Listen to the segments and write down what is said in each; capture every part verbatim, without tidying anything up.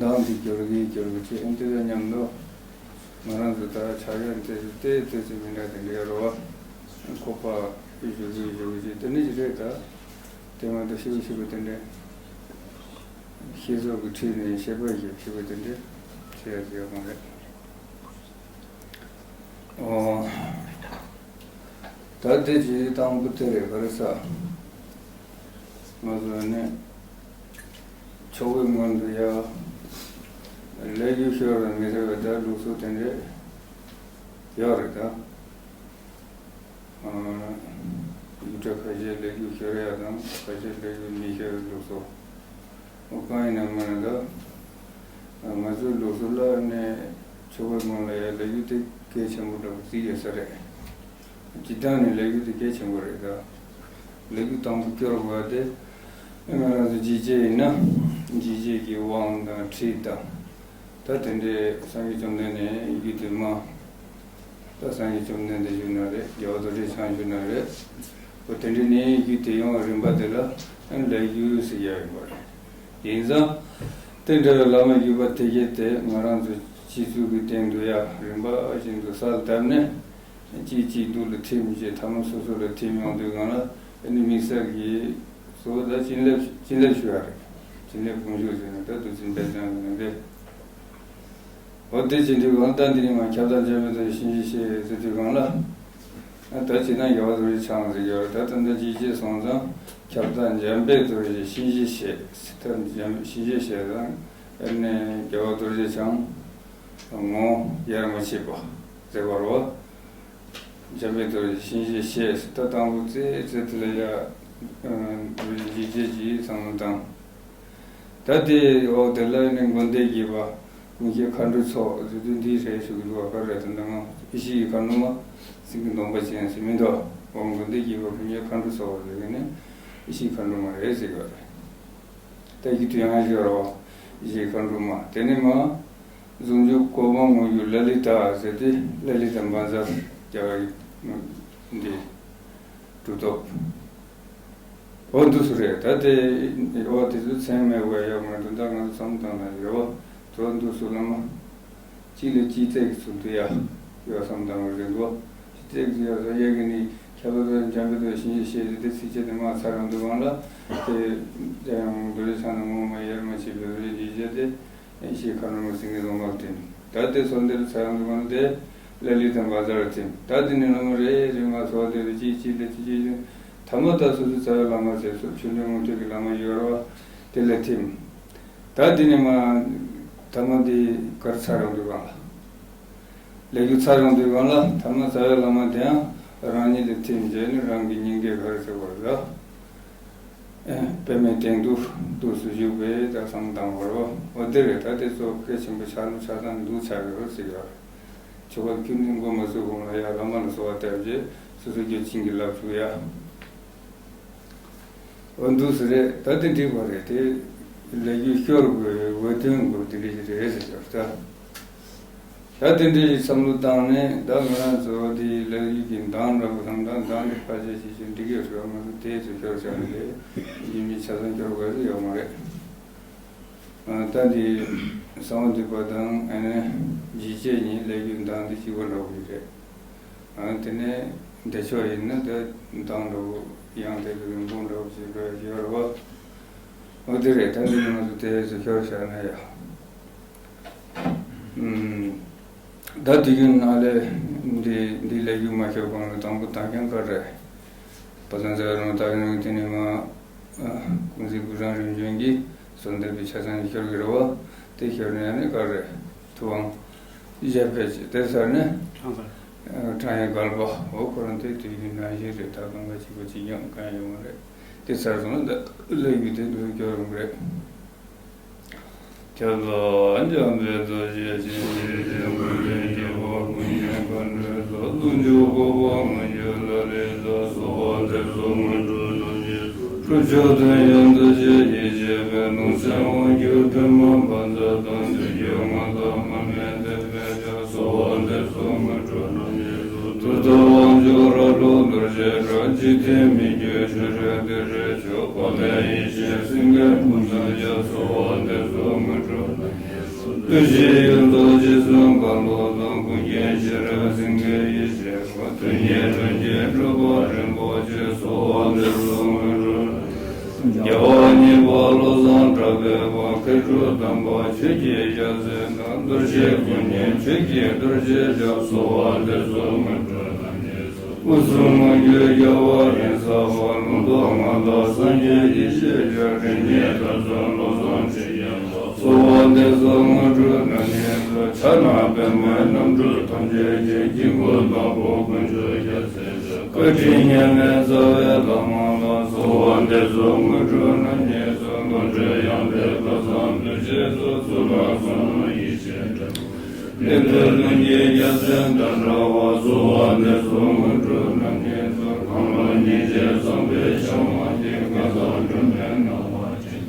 ལམ་དེ་སྦྱོར་གི་སྦྱོར་གི་ཅེས་ཨེ་འདི་དང་མཉམ་དུ་ང་རང་ཚོ་ད་ཕྱག་ཡོན་ཏེ་ཏེ་ཏེ་ཚེ་མི་འདྲ་དེ་འདྲའི་རོ་བ་ཁོག་པ་ཞུ་གི་ཞུ་གི་ཅེས་དེ་ནི་ཅི་རེད། ད་དེ་མ་གཏོགས་ཤི་བོ་ཤི་བོ་དེ་འདྲའི་ཤེས་སོགས་ཀྱི་ཁྲིད་ནས་ཤེས་པ་ཞིག་ཤི་བོ་དེ་འདྲའི་ཆེ་ཡ་ཟེར་བ་རེད། ཨོ། ད་དེ་ཅི་དང་པོ་དེ་རེད། ག་རེ་ཟ། ང་ཚོ་ནི་ཆོ་གའི་སྔོན་དུ་ཡ་ལས་རྒྱུ་ཤོར་བ་མི་ཟེར་བའི་ད་ལུགས་སྲོལ་དེ་འདྲས་ཡོད་རེད་ད། ཨ། ཡུལ་གྲུ་ཁ་ཤས་ལས་རྒྱུ་ཤོར་ཡ་དང་ཁ་ཤས་ལས་རྒྱུ་མི་ཤོར་བའི་ལུགས་སྲོལ། ཨོ་གང་ཡིན་ན་མིན་ན་ད། ང་ཚོའི་ལུགས་སྲོལ་ལ་ནི་ཆོ་གའི་སྔོན་ལ་ཡ་ལས་རྒྱུ་དེ་གལ་ཆེན་པོ་འདྲ་པོ་བརྩི་ཡོད་ས་རེད། སྤྱིར་བཏང་ནས་ལས་རྒྱུ་དེ་གལ་ཆེན་པོ་རེད་ད། ལས་རྒྱུ་དང་པོ་སྐྱོར་དགོས་པ་དེ། ང་རང་ཚོ་འཇིགས་བྱེད་ཡིན་ན། འཇིགས་བྱེད་ཀྱི་དབང་དང་ཁྲིད་དང་། ད་དེ་འདྲའི་སངས་རྒྱས་བཅོམ་ལྡན་འདས་རྒྱུད་དེ་མ། ད་སངས་རྒྱས་བཅོམ་ལྡན་འདས་བཞུགས་ན་རེད། རྒྱལ་བ་རྡོ་རྗེ་འཆང་བཞུགས་ན་རེད། འོ་དེ་འདྲའི་ནས་རྒྱུད་དེ་ཡོང་བའི་རིམ་པ་དེ་ལ་ལས་རྒྱུ་ཟེར་ཡ་ཡིན་པ་རེད། ཡིན་ཙང་། དེ་འདྲ་བའི་བླ་མ་བརྒྱུད་པ་དེ་གས་དེ་ང་རང་ཚོ་སྤྱི་ཚོགས་ཀྱི་སྟེང་དུ་ཡ་རིམ་པ་བཞིན་དུ་གསལ་བཏབ་ནས། གཅིག་གཅིག་སྡུག་ལ་ཐིམ་བྱས་ཐ་མ་སོ་སོ་ལ་ཐིམ་ཡོང་དུས་སྒང་ལ་ཨ་ནི་དམིགས་བསལ་གྱི་གཙོ་བོ་ད་བྱིན་རླབས་བྱིན་རླབས་ཞུ་ཡ་རེད། བྱིན་རླབས་དགོངས་ཞུ་ཟེར་ན་ད་དུ་བྱིན་པའི་ཙམ་ཡོད་དེ། འོ་དེ་བྱེད་དུས་སྒང་ད་འདི་ནི་མ་ཁྱབ་བདག་འཇམ་དཔལ་རྡོ་རྗེ་གཤིན་རྗེ་གཤེད་ཟེར་དུས་སྒང་ལ། ཨ་ད་ཅི་ན་རྒྱལ་བ་རྡོ་རྗེ་འཆང་ཟེར་གྱི་ཡོད་རེད། ད་ད་ལྟ་ཅི་བྱས་སོང་ཙང་ཁྱབ་བདག་འཇམ་དཔལ་རྡོ་རྗེ་གཤིན་རྗེ་གཤེད་ཟེར། ད་འཇམ་གཤིན་རྗེ་གཤེད་དང་ཨ་ནི་རྒྱལ་བ་རྡོ་རྗེ་འཆང་། ངོ་ཡར་མ་ཕྱིན་པ་ཟེར་བ་རོ། འཇམ་དཔལ་རྡོ་རྗེ་གཤིན་རྗེ་གཤེད་ཟེར། ད་དང་པོ་ཙེ་ཙེ་དེ་ལ་ཡ། རྡོ་རྗེ་འཇིགས་བྱེད་ཀྱི་བསམ་བློ་བཏང་། ད་དེ་འོག་དེ་ལ་ནི་མགོན་དེ་དགྱེས་པ་ཀུན་མཁྱེན་མཁའ་འགྲོའི་ཚོགས་ཟེར་དུས་འདི་རེད་ཞུ་གི་འདུག་བ། ག་རེད་ད་ལྟ་ང་ཡེ་ཤེས་ཀྱི་མཁའ་འགྲོ་མ་སེང་གེ་གདོང་པ་ཅན་ཟེར་མི་འདུག་བ། མགོན་དེ་དགྱེས་པ་ཀུན་མཁྱེན་མཁའ་འགྲོའི་ཚོགས་ཟེར་གི་ནི་ཡེ་ཤེས་མཁའ་འགྲོ་མ་རེད་ཟེར་གི་བ་རེད། ད་ཡིད་དུ་ཡང་ཞོར་བ་ཡེ་ཤེས་མཁའ་འགྲོ་མ་དེ་ནི་མ། གཟུངས་འཇུག་གོ་འཕང་དངོས་རྒྱུ་ལ་ལི་ཏ་ཟེར་ཏེ་ལ་ལི་ཏ་བཛྲ་རྒྱ་གར་གྱི་འདི་གྲུབ་ཐོབ། འོ་འདུག་སུ་རེད། ད་དེ་འོ་དེ་ཚོ་མཚན་མེད་པ་ཡོད་མ་རེད། ད་ང་ཚོ་བསམ་བློ་བཏང་ན་ཡོད་པ་དོ་འདུག་སུ་བླ་མ་གཅིག་ལ་གཅིག་བརྩེགས་ཀྱི་ཚུལ་དུ་ཡ་ཡོད་བསམ་བཏང་བ་རེད་འདུག་གཅིག་བརྩེགས་ཀྱི་ཡོད་ས་ཡ་གི་ནི་ཁྱབ་བདག་འཇམ་དཔལ་རྡོ་རྗེ་གཤིན་རྗེ་གཤེད་དེ་ཚིགས་བཅད་དེ་མ་ཚར་རང་འདུག་གང་ལ་དེ་ཡང་རྡོ་རྗེ་འཆང་ནས་ངོ་མ་ཡར་མ་ཕྱིན་པའི་རྡོ་རྗེ་འཇིགས་བྱེད་དེ། ཡེ་ཤེས་མཁའ་འགྲོ་མ་སེང་གེ་གདོང་པར་ཐིམ། ད་དེ་ཚོ་འདིར་ཚར་ཡོང་དུས་སྒང་དེ་ལ་ལི་ཏ་བཛྲར་ཐིམ། ད་དེ་ནི་བླ་མ་རེ་རེ་མ་སོགས་དེ་རུ་གཅིག་གཅིག་ལ་གཅིག་གཅིག་ཐ་མ་ད་སོ་སོའི་རྩ་བའི་བླ་མ་ཟེར་སོགས་ཆོས་འབྲེལ་དངོས་གྲུབ་ཀྱི་བླ་མ་ཡོད་རེད་བ། དེ་ལ་ཐིམ། ད་དེ་ནི་མ་ཐ་མ་དེ་གར་ཚར་ཡོང་དུས་སྒང་ལ། ལས་རྒྱུ་ཚར་ཡོང་དུས་སྒང་ལ་ཐ་མ་རྩ་བའི་བླ་མ་དེའང་རང་ཉིད་ལ་ཐིམ་བྱས་ནས་རང་གི་སྙིང་གའི་ག་རེ་ཟེར་བ་རེད་ད། ཨེ། པདྨའི་སྟེང་དུ་ཏོག་ཙམ་བཞུགས་པའི་ད་བསམ་བཏང་བར་བ། འོ་དེ་རེད། ད་དེ་ཚོ་གལ་ཆེན་པོ་ཆགས་ལུགས་ཆགས་སྟངས་འདུག་ཆགས་ཀྱི་རེད་ཟེར་ཡོད་རེད། ཆོ་ག་ཁྱོན་ནས་འགོ་མ་ཚུགས་གོང་ལ་ཡ་བླ་མ་ལ་གསོལ་བ་བཏབ་རྗེས་སོ་སོ་རྒྱུད་བྱིན་གྱིས་བརླབ་བཅུག་ཡ། འོ་འདུག་ཟེར་རེད། ད་དེ་འགྲིག་པ་རེད་དེ། ལས་རྒྱུ་སྐྱོར་དགོས་འོས་དོན་དགོས་དེ་འདྲ་ཞིག་རེད་ཟེར་ཡོད་རེད་ད། ད་དེ་འདྲའི་བསམ་བློ་བཏང་ནས་ད་ང་རང་ཚོ་དེའི་ལས་རིགས་ཀྱི་མདངས་འདྲ་པོ་དང་ད་མདངས་དེ་ཕལ་ཆེར་ཞིག་ཅིག་འགྲིག་ཡོད་རེད། ང་ཚོ་དེའི་ཚོ་ཤོར་བཞག་ནས་རེད། ཡིན་མིན་ཆ་ཚང་སྐྱོར་དགོས་ཡོད་མ་རེད། ད་འདི་གསང་བ་འདུས་པ་དང་ཨ་ནི་འཇིགས་བྱེད་གཉིས་ལས་རྒྱུ་མདངས་དེ་གཅིག་པ་འདྲ་པོ་ཞིག་རེད། དེ་ནས་བདེ་མཆོག་ཡིན་ན་དེ་མདངས་འདྲ་པོ་ཡང་དེ་རིང་པོ་འདྲ་པོ་ཞིག་འགྲོ་ཡོད་རེད་བ། འོ་དེ་རེད། ད་འདི་ང་ཚོ་དེའི་ཚོ་ཤོར་བཞག་ན་ཡ། ད་དུས་རྒྱུན་ནང་ལས་འདི་འདི་ལས་རྒྱུ་མ་ཤོར་གོང་ལ་དང་པོ་བཏང་མཁན་ག་རེ། བ་དན་ཚེ་རིང་བཏང་མཁན་དེ་ནས་མ། ཀུན་གཟིགས་ཀུན་བཟང་རིམ་བྱོན་གྱིས་གསོལ་འདེབས་པའི་ཆ་ཚང་ཞིག་ཤོར་གི་རེད་བ། དེ་ཤོར་ནས་ནི་ག་རེ། ཐུབ་དབང་། ཞབས་པད་ཀྱི་དེ་ཚར་ནས། ཁྲང་ཡེ་བརྒལ་པ་འོ་ཁོ་རང་དེ་དུས་རྒྱུན་ནང་བཞིན་རེད། ད་གང་ག་གཅིག་པ་གཅིག་རྐྱང་གང་ཡོང་བ་རེད། དེ་ཚར་སོང་ན་ད་ལས་རྒྱུ་དེ་འདུག་སྐྱོར་ཡོང་གི་རེད། ཁྱབ་བདག་འཇམ་དཔལ་རྡོ་རྗེ་འཆང་། ཞིང་གཤེགས་མགོན་དེ་དགྱེས་པ་ཀུན་མཁྱེན་མཁའ་འགྲོའི་ཚོགས། གཟུངས་འཇུག་གོ་འཕང་མངོན་གྱུར་ལ་ལས་ཚོགས། གསོལ་བ་འདེབས་སོ་དངོས་གྲུབ་རྣམ་བཞིའི་ཚོགས། སྒྲུབ་མཆོག་ཐུན་ཡོད་མདོ་རྒྱུད་ཡིད་ཆེས་པའི། ལུང་ཆེན་དབང་གྱུར་སྒྲོན་མ་བཛྲ་དང་། ཆོས་ཀྱི་མངའ་བདག་མར་མེ་མཛད་པའི་ཕྱག། གསོལ་བ་འདེབས་སོ་དངོས་གྲུབ་རྣམ་བཞིའི་ཚོགས། གདུལ་དཀའ་དབང་ཕྱུག་རབ་རླུང་རྡོ་རྗེའི་སྒྲ། འཇིག་རྟེན་མི་བསྐྱོད་ཆོས་སྒྲ་དེ་རུ་ཆོས། དཔལ་ལྡན་ཡེ་ཤེས་སེང་གེ་འབུམ་ཚོགས་ཀྱང་། གསོལ་བ་འདེབས་སོ་དངོས་གྲུབ་རྣམ་བཞིའི་ བདེ་གཤེགས་ཡུལ་དུ་རྗེ་བཙུན་མཁའ་འགྲོ་དང་། ཀུན་མཁྱེན་ཤེས་རབ་སེང་གེ་ཡེ་ཤེས་མགོན། དོན་གཉིས་ལྷུན་གྱིས་གྲུབ་པ་རིན་པོ་ཆེ། གསོལ་བ་འདེབས་སོ་དངོས་གྲུབ། རྒྱལ་བ་གཉིས་པ་བློ་བཟང་གྲགས་པའི་བུ། མཁས་གྲུབ་དམ་པ་ཆོས་ཀྱི་རྒྱལ་མཚན་དང་། རྡོ་རྗེ་ཀུན་མཁྱེན་ཆོས་ཀྱི་རྡོ་རྗེ་འཆང་། གསོལ་བ་འདེབས་སོ་དངོས་གྲུབ་རྣམ་རྒྱལ་མཚན། སྐུ་གསུམ་མངོན་གྱུར་རྒྱལ་བ་རིགས་གསར་པ། ལུང་རྟོགས་མངའ་བདག་སངས་རྒྱས་ཡེ་ཤེས་མགོན། རིགས་ལྔའི་དར་ཚོན་བློ་བཟང་ཆོས་ཀྱི་རྒྱལ་པོ། གསོལ་བ་འདེབས་སོ་དངོས་གྲུབ་རྣམ་རྒྱལ་མཚན། ཕྱག་ན་པདྨོའི་རྣམ་འཕྲུལ་ཐམས་ཅད་མཁྱེན། དཀྱིལ་འཁོར་དང་པོ་དཀོན་མཆོག་རྒྱལ་མཚན་མགོན། བཀའ་དྲིན་མཉམ་མེད་རྩ་བའི་བླ་མ་ལ། གསོལ་བ་འདེབས་སོ་དངོས་གྲུབ་རྣམ་རྒྱལ་མཚན། བློ་གྲོས་དབྱངས་པའི་བཀའ་གསང་རྡོ་རྗེ་སོགས། གཙུག་ལག་ཁང་ནང་ཡེ་ཤེས་སྒྲོན་མེ། ལེགས་བཏུད་ལྷུན་གྱིས་རྒྱལ་མཚན་དང་འདྲ་བ། གསོལ་བ་འདེབས་སོ་དངོས་གྲུབ་རྣམ་རྒྱལ་མཚན། གང་ལ་སྙིང་རྗེ་བསམ་པའི་ཕྱག་མ་བགྱིས། བཀའ་གསང་སྒྲོན་མེ་སྣང་བ་ཅན།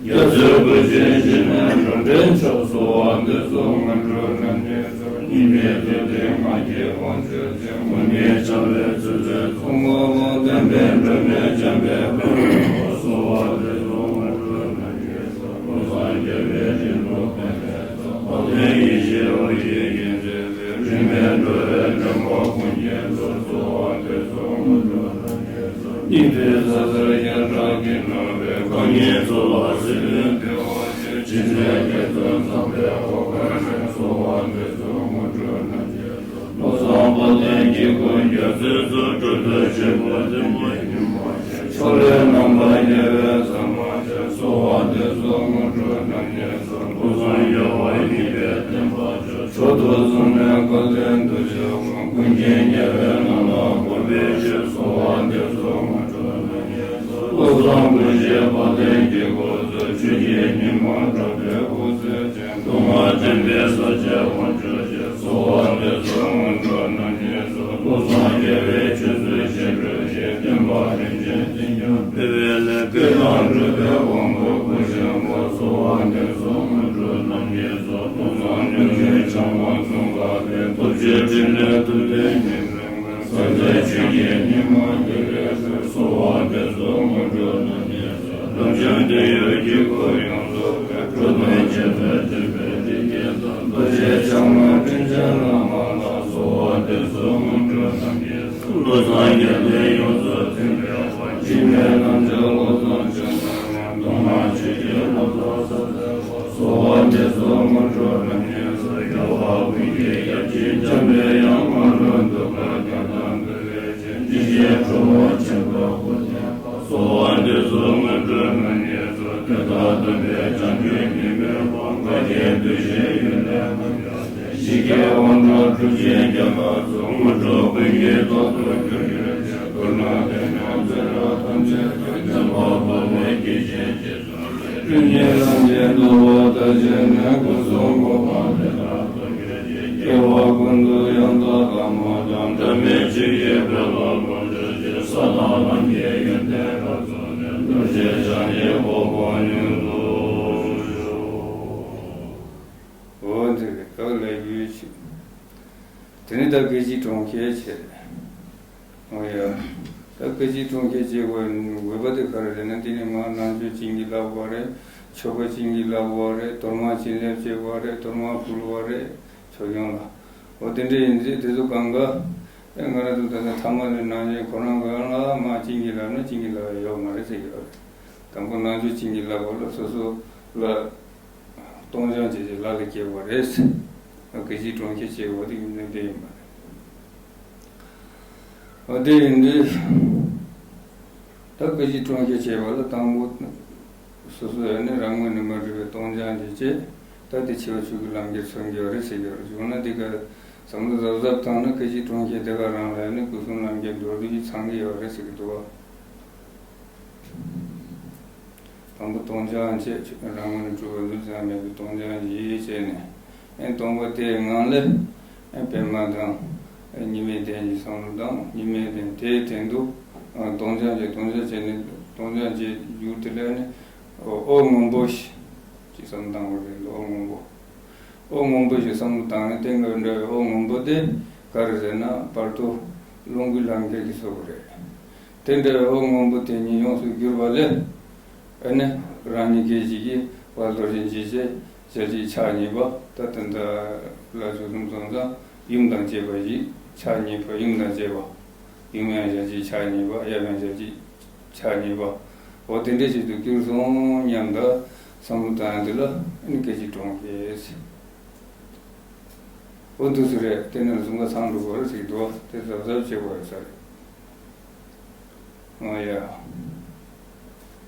རྒྱ་མཚོའི་སྐུ་ཆེན་ཞི་གནས་འགྲོ་འདྲེན་མཆོག། གསོལ་བ་འདེབས་སོ་དངོས་གྲུབ་རྣམ་རྒྱལ་མཚན། གཉིས་མེད་བདུད་འདུལ་སྔགས་ཀྱི་དབང་ཕྱུག་ཅན། དངོས་མེད་འཆང་བའི་ཚུལ་ཁྲིམས་སྲུང་མ་མ། བསྟན་པའི་སྒྲོན་མེ་འཇམ་པའི་དཔལ་ལ་གསོལ། གསོལ་བ་འདེབས་སོ་དངོས་གྲུབ་རྣམ་རྒྱལ་མཚན། བློ་བཟང་རྒྱལ་བའི་དྲིན་ལུགས་ཕན་པའི་མཚན། འཕགས་ལྷ་ཡེ་ཤེས་འོད་ཀྱི་རྒྱལ་མཚན་མགོན། རིས་མེད་འགྲོ་བའི་འདྲེན་པ་ཀུན་མཁྱེན་མཚན། གསོལ་བ་འདེབས་སོ་དངོས་གྲུབ་རྣམ་རྒྱལ་མཚན། སྙིགས་དུས་ས་གསེར་སྤྱན་དྲངས་ཀྱིས་བསྣོལ་བའི། གང་ཉིད་གཙུག་ལག་སྲིད་པའི་བདེ་བ་ཅན། ཇི་སྲིད་རྒྱ་མཚོ་འཛག་པའི་འོག་གར་གསོལ། གསོལ་བ་འདེབས་སོ་དངོས་གྲུབ་རྣམ་རྒྱལ་མཚན། བློ་བཟང་དཔལ་ལྡན་དཀྱིལ་འཁོར་རྒྱ་མཚོའི་མཚོ། གྲུབ་ཐོབ་ཆེན་པོ་བསྟན་པའི་ཉི་མ་ཅན། ཕྱོགས་ལས་རྣམ་པར་རྒྱལ་བའི་མཚན་མ་ཅན། གསོལ་བ་འདེབས་སོ་དངོས་གྲུབ་རྣམ་རྒྱལ་མཚན། བློ་བཟང་རྒྱལ་བ་ཉིད་པའི་བསྟན་པ་མཆོག། མཆོག་ཏུ་བཟུང་ནས་སྐལ་ལྡན་གདུལ་བྱ་ཀུན། ཀུན་མཁྱེན་རྒྱལ་བའི་ངང་ལ་བསྐོར་བའི་ཕྱིར། གསོལ་བ་འདེབས་སོ་དངོས་གྲུབ་རྣམ་རྒྱལ་མཚན། བློ་བཟང་ཀུན་ཤེས་དཔལ་ལྡན་དཀྱིལ་འཁོར་མཚོ། ཆོས་ཀྱི་ཉི་མ་གྲགས་པའི་སྐུ་ཚེ་ཅན། སྟོང་པ་བདེན་པའི་ས་སྐྱའི་དབང་ཕྱུག་ཅན། གསོལ་བ་འདེབས་སོ་དངོས་གྲུབ་རྣམ་རྒྱལ་མཚན། བློ་བཟང་རྒྱལ་བའི་ཆོས་སྲིད་ཆེན་པོའི་ཞིང་། བསྟན་པ་རིམ་བྱོན་འཛིན་སྐྱོང་སྤེལ་བའི་སླད། བསྐལ་བཟང་འགྲོ་བའི་དབང་པོ་སྐུ་ཆེན་པོ། གསོལ་བ་འདེབས་སོ་དངོས་གྲུབ་རྣམ་རྒྱལ་མཚན། བློ་བཟང་སྙུང་གཞི་འཆང་དབང་ཐང་ག་པའི། སྟོབས་ཆེན་ཕྲིན་ལས་ཐུབ་བསྟན་ཉི་མའི། སངས་རྒྱས་ཆོས་ཀྱི་ཉི་མ་རྒྱལ་བའི་སྲས། གསོལ་བ་འདེབས་སོ་དངོས་གྲུབ་རྣམ་རྒྱལ་མཚན། རབ་འབྱམས་དོན་ཡོད་དཀྱིལ་འཁོར་ཡོངས་སུ་གང་། འགྲོ་དོན་བྱེད་པའི་སྤྲུལ་པའི་སྡེ་བརྒྱད་དང་། རྡོ་རྗེ་འཆང་དབང་དྲིན་ཅན་བླ་མ་ལ། གསོལ་བ་འདེབས་སོ་དངོས་གྲུབ་རྣམ་རྒྱལ་མཚན། བློ་བཟང་རྒྱལ་བསྟན་ཡོངས་སུ་འཛིན་པའི་དཔལ། འཆི་མེད་རྣམ་དག་བློ་བཟང་ཆེན་པོ་ནས། མདོ་སྔགས་ཆོས་ཀྱི་བློ་ཐོབ་ས་མཛད་པ། གསོལ་བ་འདེབས་སོ་དངོས་གྲུབ་རྣམ་རྒྱལ་མཚན། རྒྱལ་བ་ཀུན་གྱི་ཡབ་ཆེན་འཇམ་པའི་དབྱངས། ངག་དབང་གདུགས་དཀར་རྒྱ་མཚོ་འདུལ་བའི་ཞིང་། ཡེ་ཤེས་ཁྲོ་བོ་ཆེན་པོ་སྐུ་མཚན། གསོལ་བ་འདེབས་སོ་དངོས་གྲུབ་རྣམ་རྒྱལ་མཚན། དེ་དག་སྟོན་པའི་བྱང་ཆུབ་ཉི་མའི་དཔལ། མཁའ་སྐྱེས་གདུལ་བྱའི་ཡུལ་ལས་རྣམ་པར་རྒྱལ། ཡི་གེ་དབང་དྲུག་གྲུབ་ཆེན་རྒྱ་མཚོ། དངོས་གྲུབ་ཀུན་གྱི་ཐོག་ཏུ་གྱུར་གྱུར་ཅིག། མདོར་ན་དེ་ནས་ཚེ་རབས་ཐམས་ཅད་དུ། འཇམ་དཔལ་དཔའ་བོས་སྐྱེས་ཆེན་རྗེ་བཙུན་ལ། སྤྲིན་གྱི་རང་བཞིན་རྡོལ་བ་ལྟར་བྱས་ནས། སྐུ་གསུང་གོ་འཕང་མཐའ་ཡས་སུ་གྱུར་ཅིག། སྐྱེ་བ་ཀུན་ཏུ་ཡང་དག་བླ་མ་དང་། འབྲལ་མེད་ཆོས་ཀྱི་དཔལ་ལ་ལོངས་སྤྱོད་ཅིག། ས་དང་ལམ་གྱི་ཡོན་ཏན་རབ་རྫོགས་ནས། རྡོ་རྗེ་འཆང་གི་གོ་འཕང་མྱུར་དུ་ཤོག། འོ་འདི་རེད། ད་ལས་རྒྱུ་ཆེ། དེ་ནས་ད་སྐད་ཅིག་གྲོང་ཁྱེར་བྱས། འོ་ཡ། ད་སྐད་ཅིག་གྲོང་ཁྱེར་བྱེད་དགོས་དགོས་པ་དེ་ག་རེ་རེད་ན། དེ་ནི་མར་ནང་ཆོས་བྱིན་གྱིས་བརླབས་པ་རེད། མཆོད་པ་བྱིན་གྱིས་བརླབས་པ་རེད། གཏོར་མ་བྱིན་ལེན་བྱེད་པ་རེད། གཏོར་མ་ཕུལ་བ་རེད། ཆོས་སྐྱོང་ལ། འོ་དེ་འདྲ་ཡིན་ཚེ་དེ་ཚོ་གང་ག་ཨེ་ང་རང་ཚོ་ད་ལྟ་ཐ་མ་ལས་ནང་ཆོས་ཁོ་རང་གང་ལ་མར་བྱིན་གྱིས་བརླབས་ན་བྱིན་གྱིས་བརླབས་ཡོད་མ་རེད་ཟེར་གྱི་ཡོད་རེད། དང་པོ་ནང་ཆོས་བྱིན་གྱིས་བརླབས་པ་ལ་སོ་སོ་ལ་གཏོང་སྦྱང་བྱེད་ཀྱི་ལ་ལ་སྐྱེལ་བ་རེད། སྐད་ཅིག་གྲོང་ཁྱེར་བྱེད་དགོས་དེ་ཡིན་ནའི་དེ་ཡིན་པ་རེད། འོ་དེ་ཡིན་དུས། ད་སྐད་ཅིག་གྲོང་ཁྱེར་བྱེད་པ་ལ་དང་པོ། སོ་སོ་ཡང་ནི་རང་ངོས་ནས་མ་གྲུབ་པའི་གཏོང་སྦྱང་བྱེད་ཅེས། ད་དེ་འཆི་བ་ཆོས་ཀྱི་ལམ་གྱིས་མཚོན་གྱི་ཡོད་རེད་ཟེར་གྱི་ཡོད་རེད། བྱུང་ན་དེ་ག་བསམ་བློ་གཟབ་གཟབ་བཏང་ན་སྐད་ཅིག་གྲོང་ཁྱེར་དེ་ག་རང་ལ་ཡང་ནི་སྐུ་གསུམ་ལམ་གྱི་མདོར་བསྡུས་ཀྱིས་ཚང་གི་ཡོད་རེད་ཟེར་གྱི་འདུག་བ། དང་པོ་གཏོང་སྦྱང་བྱེད། རང་ངོས་ནས་གྲུབ་པ་ལུས་ཙམ་མེད་པའི་གཏོང་སྦྱང་བྱེད་བྱས་ནས། ཨེ་སྟོང་པ་དེའི་ངང་ལས། ཨེ་པདྨ་དང་། ཨེ་གཉིས་མེད་བརྟན་གྱི་བསམ་བློ་དང་། གཉིས་མེད་བརྟན་དེའི་སྟེང་དུ། ཨ་གཏོང་སྦྱང་བྱེད། གཏོང་སྦྱང་བྱས་ནས་གཏོང་སྦྱང་བྱེད་རྒྱུ་དེ་ལས་ནི། འོ་འོད་སྔོན་པོ་ཞིག་ཅིག་བསམ་བློ་བཏང་དགོས་རེད། འོད་སྔོན་པོ། འོད་སྔོན་པོ་ཞིག་བསམ་བློ་བཏང་ནས་སྟེང་གི་འདྲ་བའི་འོད་སྔོན་པོ་དེ་ག་རེ་ཟེར་ན། བར་དུ་ལོངས་སྐུའི་ལམ་ཁྱེར་གྱི་ཚོགས་རེད། དེ་འདྲ་བའི་འོད་སྔོན་པོ་དེ་ཉིད་ཡོངས་སུ་གྱུར་པ་ལས། ཨ་ནི་རང་ཉིད་སྐད་ཅིག་གིས་དཔལ་རྡོ་རྗེ་འཇིགས་བྱེད་ ཞབས་ཀྱུ་ཕྱག་གཉིས་པ། ད་ལྟ་འདི་ལ་ཆོས་གསུམ་ཚང་ཙང་ཡུམ་དང་བཅས་པ་ཞིག་ཕྱག་གཉིས་པ་ཡུམ་དང་བཅས་པ། ཡུམ་ཡང་ཞབས་ཀྱུ་ཕྱག་གཉིས་པ། ཡབ་ཡང་ཞབས་ཀྱུ་ཕྱག་གཉིས་པ། འོ་དེ་འདྲ་ཞིག་ཏུ་གྱུར་སོང་སྙམ་དུ་བསམ་བློ་བཏང་ཡང་དེ་ལ་ཨ་ནི་སྐད་ཅིག་གྲོང་ཁྱེར། འོ་འདུག་སེ་རེད། དེ་ནས་གཟུགས་ཁ་ཚང་འགྲོ་དགོས་རེད་ཟེར་གྱི་འདུག་དེ་གཟབ་གཟབ་བྱེད་དགོས་རེད་ས་རེད། ཨོ་ཡ།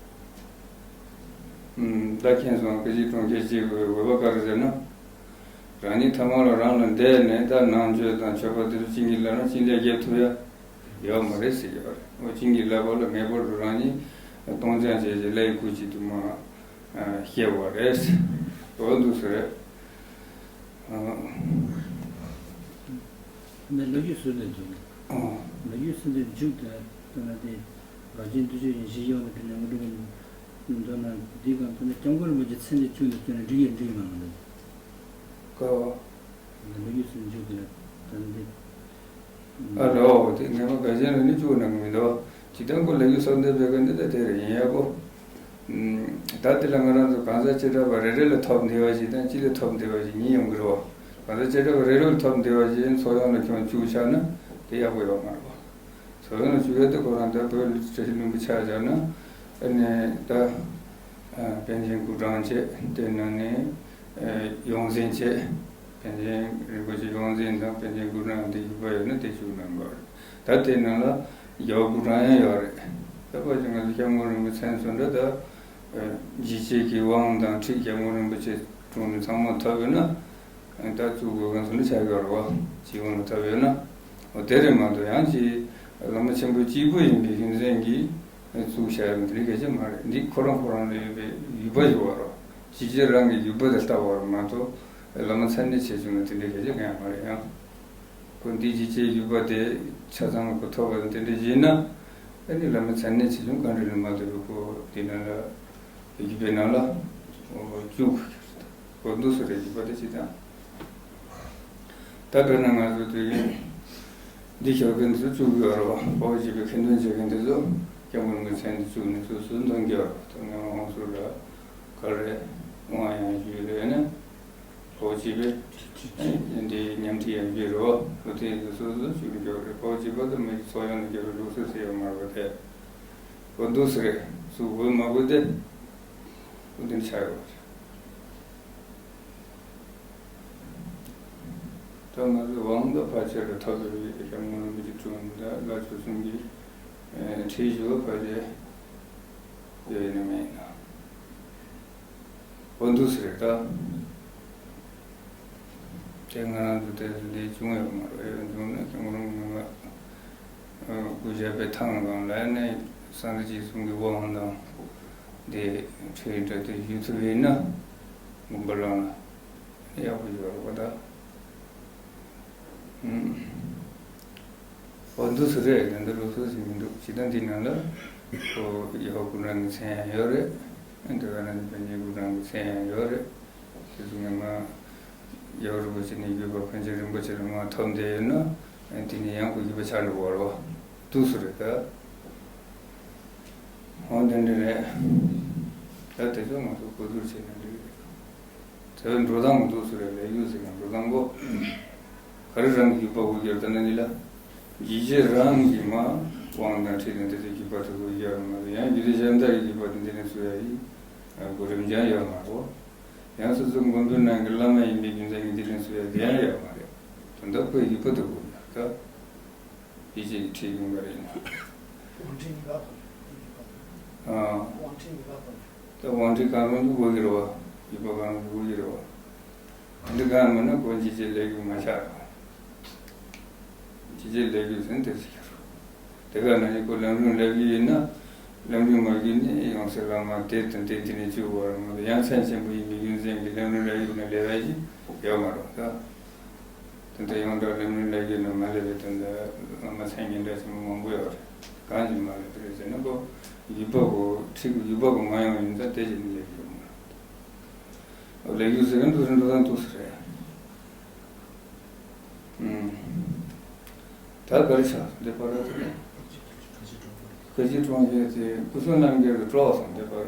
ཨུམ། ད་མཁྱེན་སོང་། སྐད་ཅིག་གྲོང་ཁྱེར་གཅིག་གི་འོས་པ་ག་རེ་ཟེར་ན། རང་ཉིད་ཐ་མ་ལ་རང་ལ་འདས་ནས་ད་ནང་ཆོས་དང་མཆོད་པ་དེ་ཚོ་བྱིན་གྱིས་བརླབས་ན་བྱིན་ལས་རྒྱབ་ཐུབ་ཡ་ཡོད་མ་རེད་ཟེར་གྱི་ཡོད་རེད། འོ་བྱིན་གྱིས་བརླབས་པ་ལ་ངེས་པར་དུ་རང་ཉིད་སྟོང་སྦྱང་བྱས་རྗེས་ལས་ཀྱི་སྐུལ་གྱིས་དུ་མ་སྐྱེ་བ་རེད། འོ་འདུག་སེ་རེད། ཨ། ནས་ལོ་རྒྱུས་སུ་ལས་འཇུག་ཨ། ལོ་རྒྱུས་སུ་ལས་འཇུག་དེ་ལྟ་ན་དེ་འགག་ཆེན་བདུན་ཅུ་ཡི་བཞི་ཡོད་ན་དེ་ནས་ངོ་སྤྲོད་མདོར་ན་འདི་གང་ལྟར་ན་སྐྱབས་མགོན་རིན་པོ་ཆེ་མཚན་ནས་བཅུག་ནས་བསྟན་ན་འགྲིག་ཡོད་འགྲིག་མ་མི་འདུག་ཀ་བ། ལོ་རྒྱུས་སུ་ལས་འཇུག་དེ་ལ་ད་ནི་དེ། ཨ་ལོ། དེ་ངེས་པ་འགག་ཆེན་ལ་ནི་བཅུག་ན་མི་འདུག་ཇི་ལྟར་ཁོ་ལོ་རྒྱུས་སུ་ལས་བེ་ག་འདི་ད་དེ་རེད་ཡིན་ཡ་གོ་ད་དེ་ལ་ང་རང་ཚོ་གང་ཟག་བྱེ་བྲག་པ་རེ་རེ་ལ་ཐོབ་འདི་བ་ཞིག་དང་སྤྱི་ལ་ཐོབ་འདི་བ་ཞིག་གཉིས་ཡོང་གི་རེད་བ། གང་ཟག་བྱེ་བྲག་པ་རེ་རེ་ལ་ཐོབ་འདི་བ་ཞིག་ཚོགས་ཡོངས་ལ་ཁྱོན་བཅུག་བཞག་ན་དེ་ཡག་པོ་ཡོད་མ་རེད་བ། ཚོགས་ཡོངས་ལ་བཅུག་ཡ་དེ་ཁོ་རང་ད་བོད་ལ་བཀྲ་ཤིས་ལྷུན་པོ་ཆགས་བཞག་ན་ཨ་ནི་ད་པཎ་ཆེན་སྐུ་བགྲང་བྱེད་དེ་ནང་ནས་ཡོངས་འཛིན་བྱེད། པཎ་ཆེན་རིན་པོ་ཆེ་ཡོངས་འཛིན་དང་པཎ་ཆེན་སྐུ་བགྲང་དེ་བཞུགས་པ་ཡོད་ན་དེ་བཞུགས་གནང་དགོས་རེད། ད་དེ་ནང་ལ་རྒྱལ་བ་སྐུ་བགྲང་ཡང་ཡོད་རེད། ད་ཕལ་ཆེར་ང་ཚོ་སྐྱབས་མགོན་རིན་པོ་ཆེ་ཚོ་འདྲ་ད་འཇིགས་བྱེད་ཀྱི་དབང་དང་ཁྲིད་སྐྱབས་མགོན་རིན་པོ་ཆེ་དྲུང་ནས་ཚང་མ་ཐོབ་ཡོད་ན་ད་བཙུགས་དགོས་མཁན་ཚོ་འདྲ་ཆགས་ཀྱི་ཡོད་རེད་བ། སྤྱི་དབང་ལ་ཐོབ་ཡོད་ན། འོ་དེ་རེད་མ་གཏོགས་ཡང་ཅིག་བླ་མ་ཆེན་པོ་གཅིག་པུ་ཡིན་པའི་རྒྱུ་མཚན་གྱིས། བཙུགས་བྱ་ཡང་འདི་འདྲའི་སྐད་ཆ་མ་རེད། འདི་ཁོ་རང་ཁོ་རང་ལ་ཡོད་པའི་ཡུལ་པ་ཞིག་བར་རོ། ཅི་བྱེད་རང་གི་ཡུལ་པ་དེ་ལྟ་བར་མ་གཏོགས་བླ་མ་མཚན་གནས་ཆེ་ཆུང་ལ་དེ་འདྲའི་སྐད་ཆ་གང་ཡང་མ་རེད་ཡང་། ཁོ་འདི་ཅི་བྱེད་ཡུལ་པ་དེ་ཆ་ཚང་ཁོ་ཐོབ་པ་དེ་འདྲ་ཡིན་ན། ཨ་ནི་བླ་མ་མཚན་གནས་ཆེ་ཆུང་གང་འདྲ་ལ་མ་ལྟོས་པའི་ཁོ་འདི་ནང་ལ་ཡུལ་པའི་ནང་ལ་བཅུག་གོ་འདུག་སེ་རེད། ཡུལ་པ་དེ་ཅི་དང་། ད་དཔེར་ན་ང་ཚོ་དུས་རྒྱུན་འདི་ཞོགས་ཀྱི་འདི་ཚོ་བཅུག་གི་ཡོད་རེད་བ། འོ་བྱས་པའི་ཁ་འདོན་བྱེད་མཁན་དེ་ཚོ་སྐྱབས་མགོན་གྱི་མཚན་དུ་བཅུག་ནས་སོ་སོའི་འདོན་གྱི་ཡོད་རེད་བ། ད་ངས་དབང་ཟུར་ལ་ག་རེ་དབང་ཡང་ཞུས་རེད་ནས། འོ་བྱས་པའི་འདི་ཉམས་ཁྲིད་ཡང་ཞུས་རེད་བ། འོ་དེ་ཚོ་སོ་སོ་བཅུག་གི་ཡོད་རེད། འོ་བྱས་པ་དུ་མི་ཚོགས་ཡོངས་ནས་རྒྱལ་བའི་ལུགས་སྲོལ་ཟེར་ཡོད་མ་རེད་བ། དེ་འོ་འདུག་སེ་རེད། བཅུག་དགོས་མ་དགོས་དེ་འོ་འདི་ཆགས་ཡོད་རེད། ད་ང་ཚོའི་དབང་དང་བར་ཆད་ལ་ཐོབ་པའི་སྐྱབས་མགོན་རིན་པོ་ཆེ་དྲུང་ད་བླ་མཆོད་གསུམ་གྱི་ཁྲིད་ཞུ་བ་བར་ཆད་ཡོད་ནི་མེད་ན། འོ་འདུག་སེ་རེད་ད། དེ་ང་རང་ཚོ་དེ་ཚོ་འདི་བྱུང་ཡོད་མ་རེད། ཡོད་བྱུང་ན་སྐྱབས་མགོན་རིན་པོ་ཆེ་སྐུ་ཞབས་པའི་ཐང་སྒང་ལ་ནས་སངས་རྒྱས་ཀྱི་གསུང་གི་དབང་དང་འདི་ཁྲིད་འདྲ་དེ་ཞུ་ཐུབ་ཡིན་ན་དགོངས་པ་བླངས་ན། ཡག་པོ་ཡོད་རེད་པ་ད། ཨུམ། འོ་འདུག་སེ་རེད། ད་འདི་ལུགས་སྲོལ་ཞིག་མི་འདུག་ཇི་ལྟར་འདི་ནང་ལ་ཁོ་ཡབ་སྐུ་བགྲང་གི་མཚན་ཡང་ཡོད་རེད། དེ་ག་ནང་བཞིན་པཎ་ཆེན་སྐུ་བགྲང་གི་མཚན་ཡང་ཡོད་རེད། དེ་ཚོ་ངས་མ་ཡབ་རིན་པོ་ཆེ་ནས་བརྒྱུད་པ་པཎ་ཆེན་རིན་པོ་ཆེ་ལ་མ་ཐོབ་བསྡད་ཡོད་ན་དེ་ནས་ཡང་ཁོ་བརྒྱུད་པ་ཆགས་འགྲོ་གི་རེད་པ། འདུག་སེ་རེད་ད། འོ་དེ་འདྲ་རེད། ད་དེ་ཚོ་ང་ཚོ་གོ་བསྡུར་བྱས་ན་འགྲིག་གི་རེད། དེ་བས་འགྲོ་སྟངས་མི་འདུག་ཟེར་བའི་ལས་རྒྱུ་ཟེར་ན་འགྲོ་སྟངས་གོ་ག་རེ་རང་གི་ཡུལ་པ་དགོས་ཀྱི་ཡོད་ད་ནི་འདི་ལ། ཡིད་ཆེས་རང་གི་མ་དབང་དང་ཁྲིད་དང་དེ་ཚོའི་ཡུལ་པ་དེ་དགོས་ཀྱི་ཡོད་མ་རེད། ཡང་རྒྱུད་སྡེ་གཞན་དག་གི་ཡུལ་པ་དེ་འདི་ནས་བཟོ་ཡ་ཡི་གོ་རིམ་ཀྱང་ཡོད་མ་རེད། ཡང་སོ་སོ་མགོན་པོའི་ནང་གི་བླ་མ་ཡིན་པའི་རྒྱུ་མཚན་གྱིས་འདི་ནས་བཟོ་ཡ་དེ་ཡང་ཡོད་མ་རེད། དོན་དག་ཁོའི་ཡུལ་པ་དེ་དགོས་ཀྱི་ཡོད་ད། ཡིད་ཆེས་ཀྱི་ཁྲིད་ཡོང་གི་རེད་ན། དབང་ཁྲིད་གཉིས་ཀ་ཐོབ་ཡོད། ཨ། དབང་ཁྲིད་གཉིས་ཀ་ཐོབ་ཡོད། ད་དབང་ཁྲིད་གང་རུང་གི་དགོས་ཀྱི་རེད་བ། ཡུལ་པ་གང་རུང་གི་དགོས་ཀྱི་རེད་བ། དེ་འདྲ་གང་མིན་ན་ཁོ་འཇིགས་བྱེད་ལས་རྒྱུ་མ་ཆགས་རེད་བ། འཇིགས་བྱེད་ལས་རྒྱུ་ཟེར་ན་དེ་ཟེར་གྱི་རེད། དེ་ག་ནང་བཞིན་ཁོ་ལམ་རིམ་ལས་རྒྱུ་ཡིན་ན། ལམ་རིམ་མ་རྒྱུད་ནི་ཡང་སྲིད་བླ་མ་དེ་དང་དེ་དེ་ནས་བཅུག་པ་རེད་མ་གཏོགས་ཡང་མཚན་ཆེན་པོ་ཡིན་པའི་རྒྱུ་མཚན་གྱིས་ལམ་རིམ་ལས་རྒྱུ་ན་ལས་པ་ཞིག་ཡོད་མ་རེད་ད། དེ་འདྲ་ཡང་འདྲ་ལམ་རིམ་ལས་རྒྱུ་ན་མ་ལས་པའི་དོན་དུ་བླ་མ་མཚན་སྙན་གྲགས་ཆེན་པོ་མང་པོ་ཡོད་རེད། གང་ཞིག་མ་ལས་པ་རེད་ཟེར་ན་ཁོ་ཡུལ་པ་གོ་ཁྲིད་ཀྱི་ཡུལ་པ་གོ་མ་ཡོང་བ་ཡིན་ཙང་དེ་བཞིན་ལས་རྒྱུ་མ་རེད། ལས་རྒྱུ་ཟེར་མཁན་འདུག་ཟེར་འགྲོ་སྟངས་འདུག་ཟེར་རེད། ཨུམ། ད་ག་རེ་ཆགས་འདི་པར་ར་དེ། ཁ་ཆེ་གྲོང་ཁྱེར་དེ་སྐུ་གསུང་རྣམ་རྒྱལ་གྱི་སྤྲོ་བ་སོང་འདི་པར།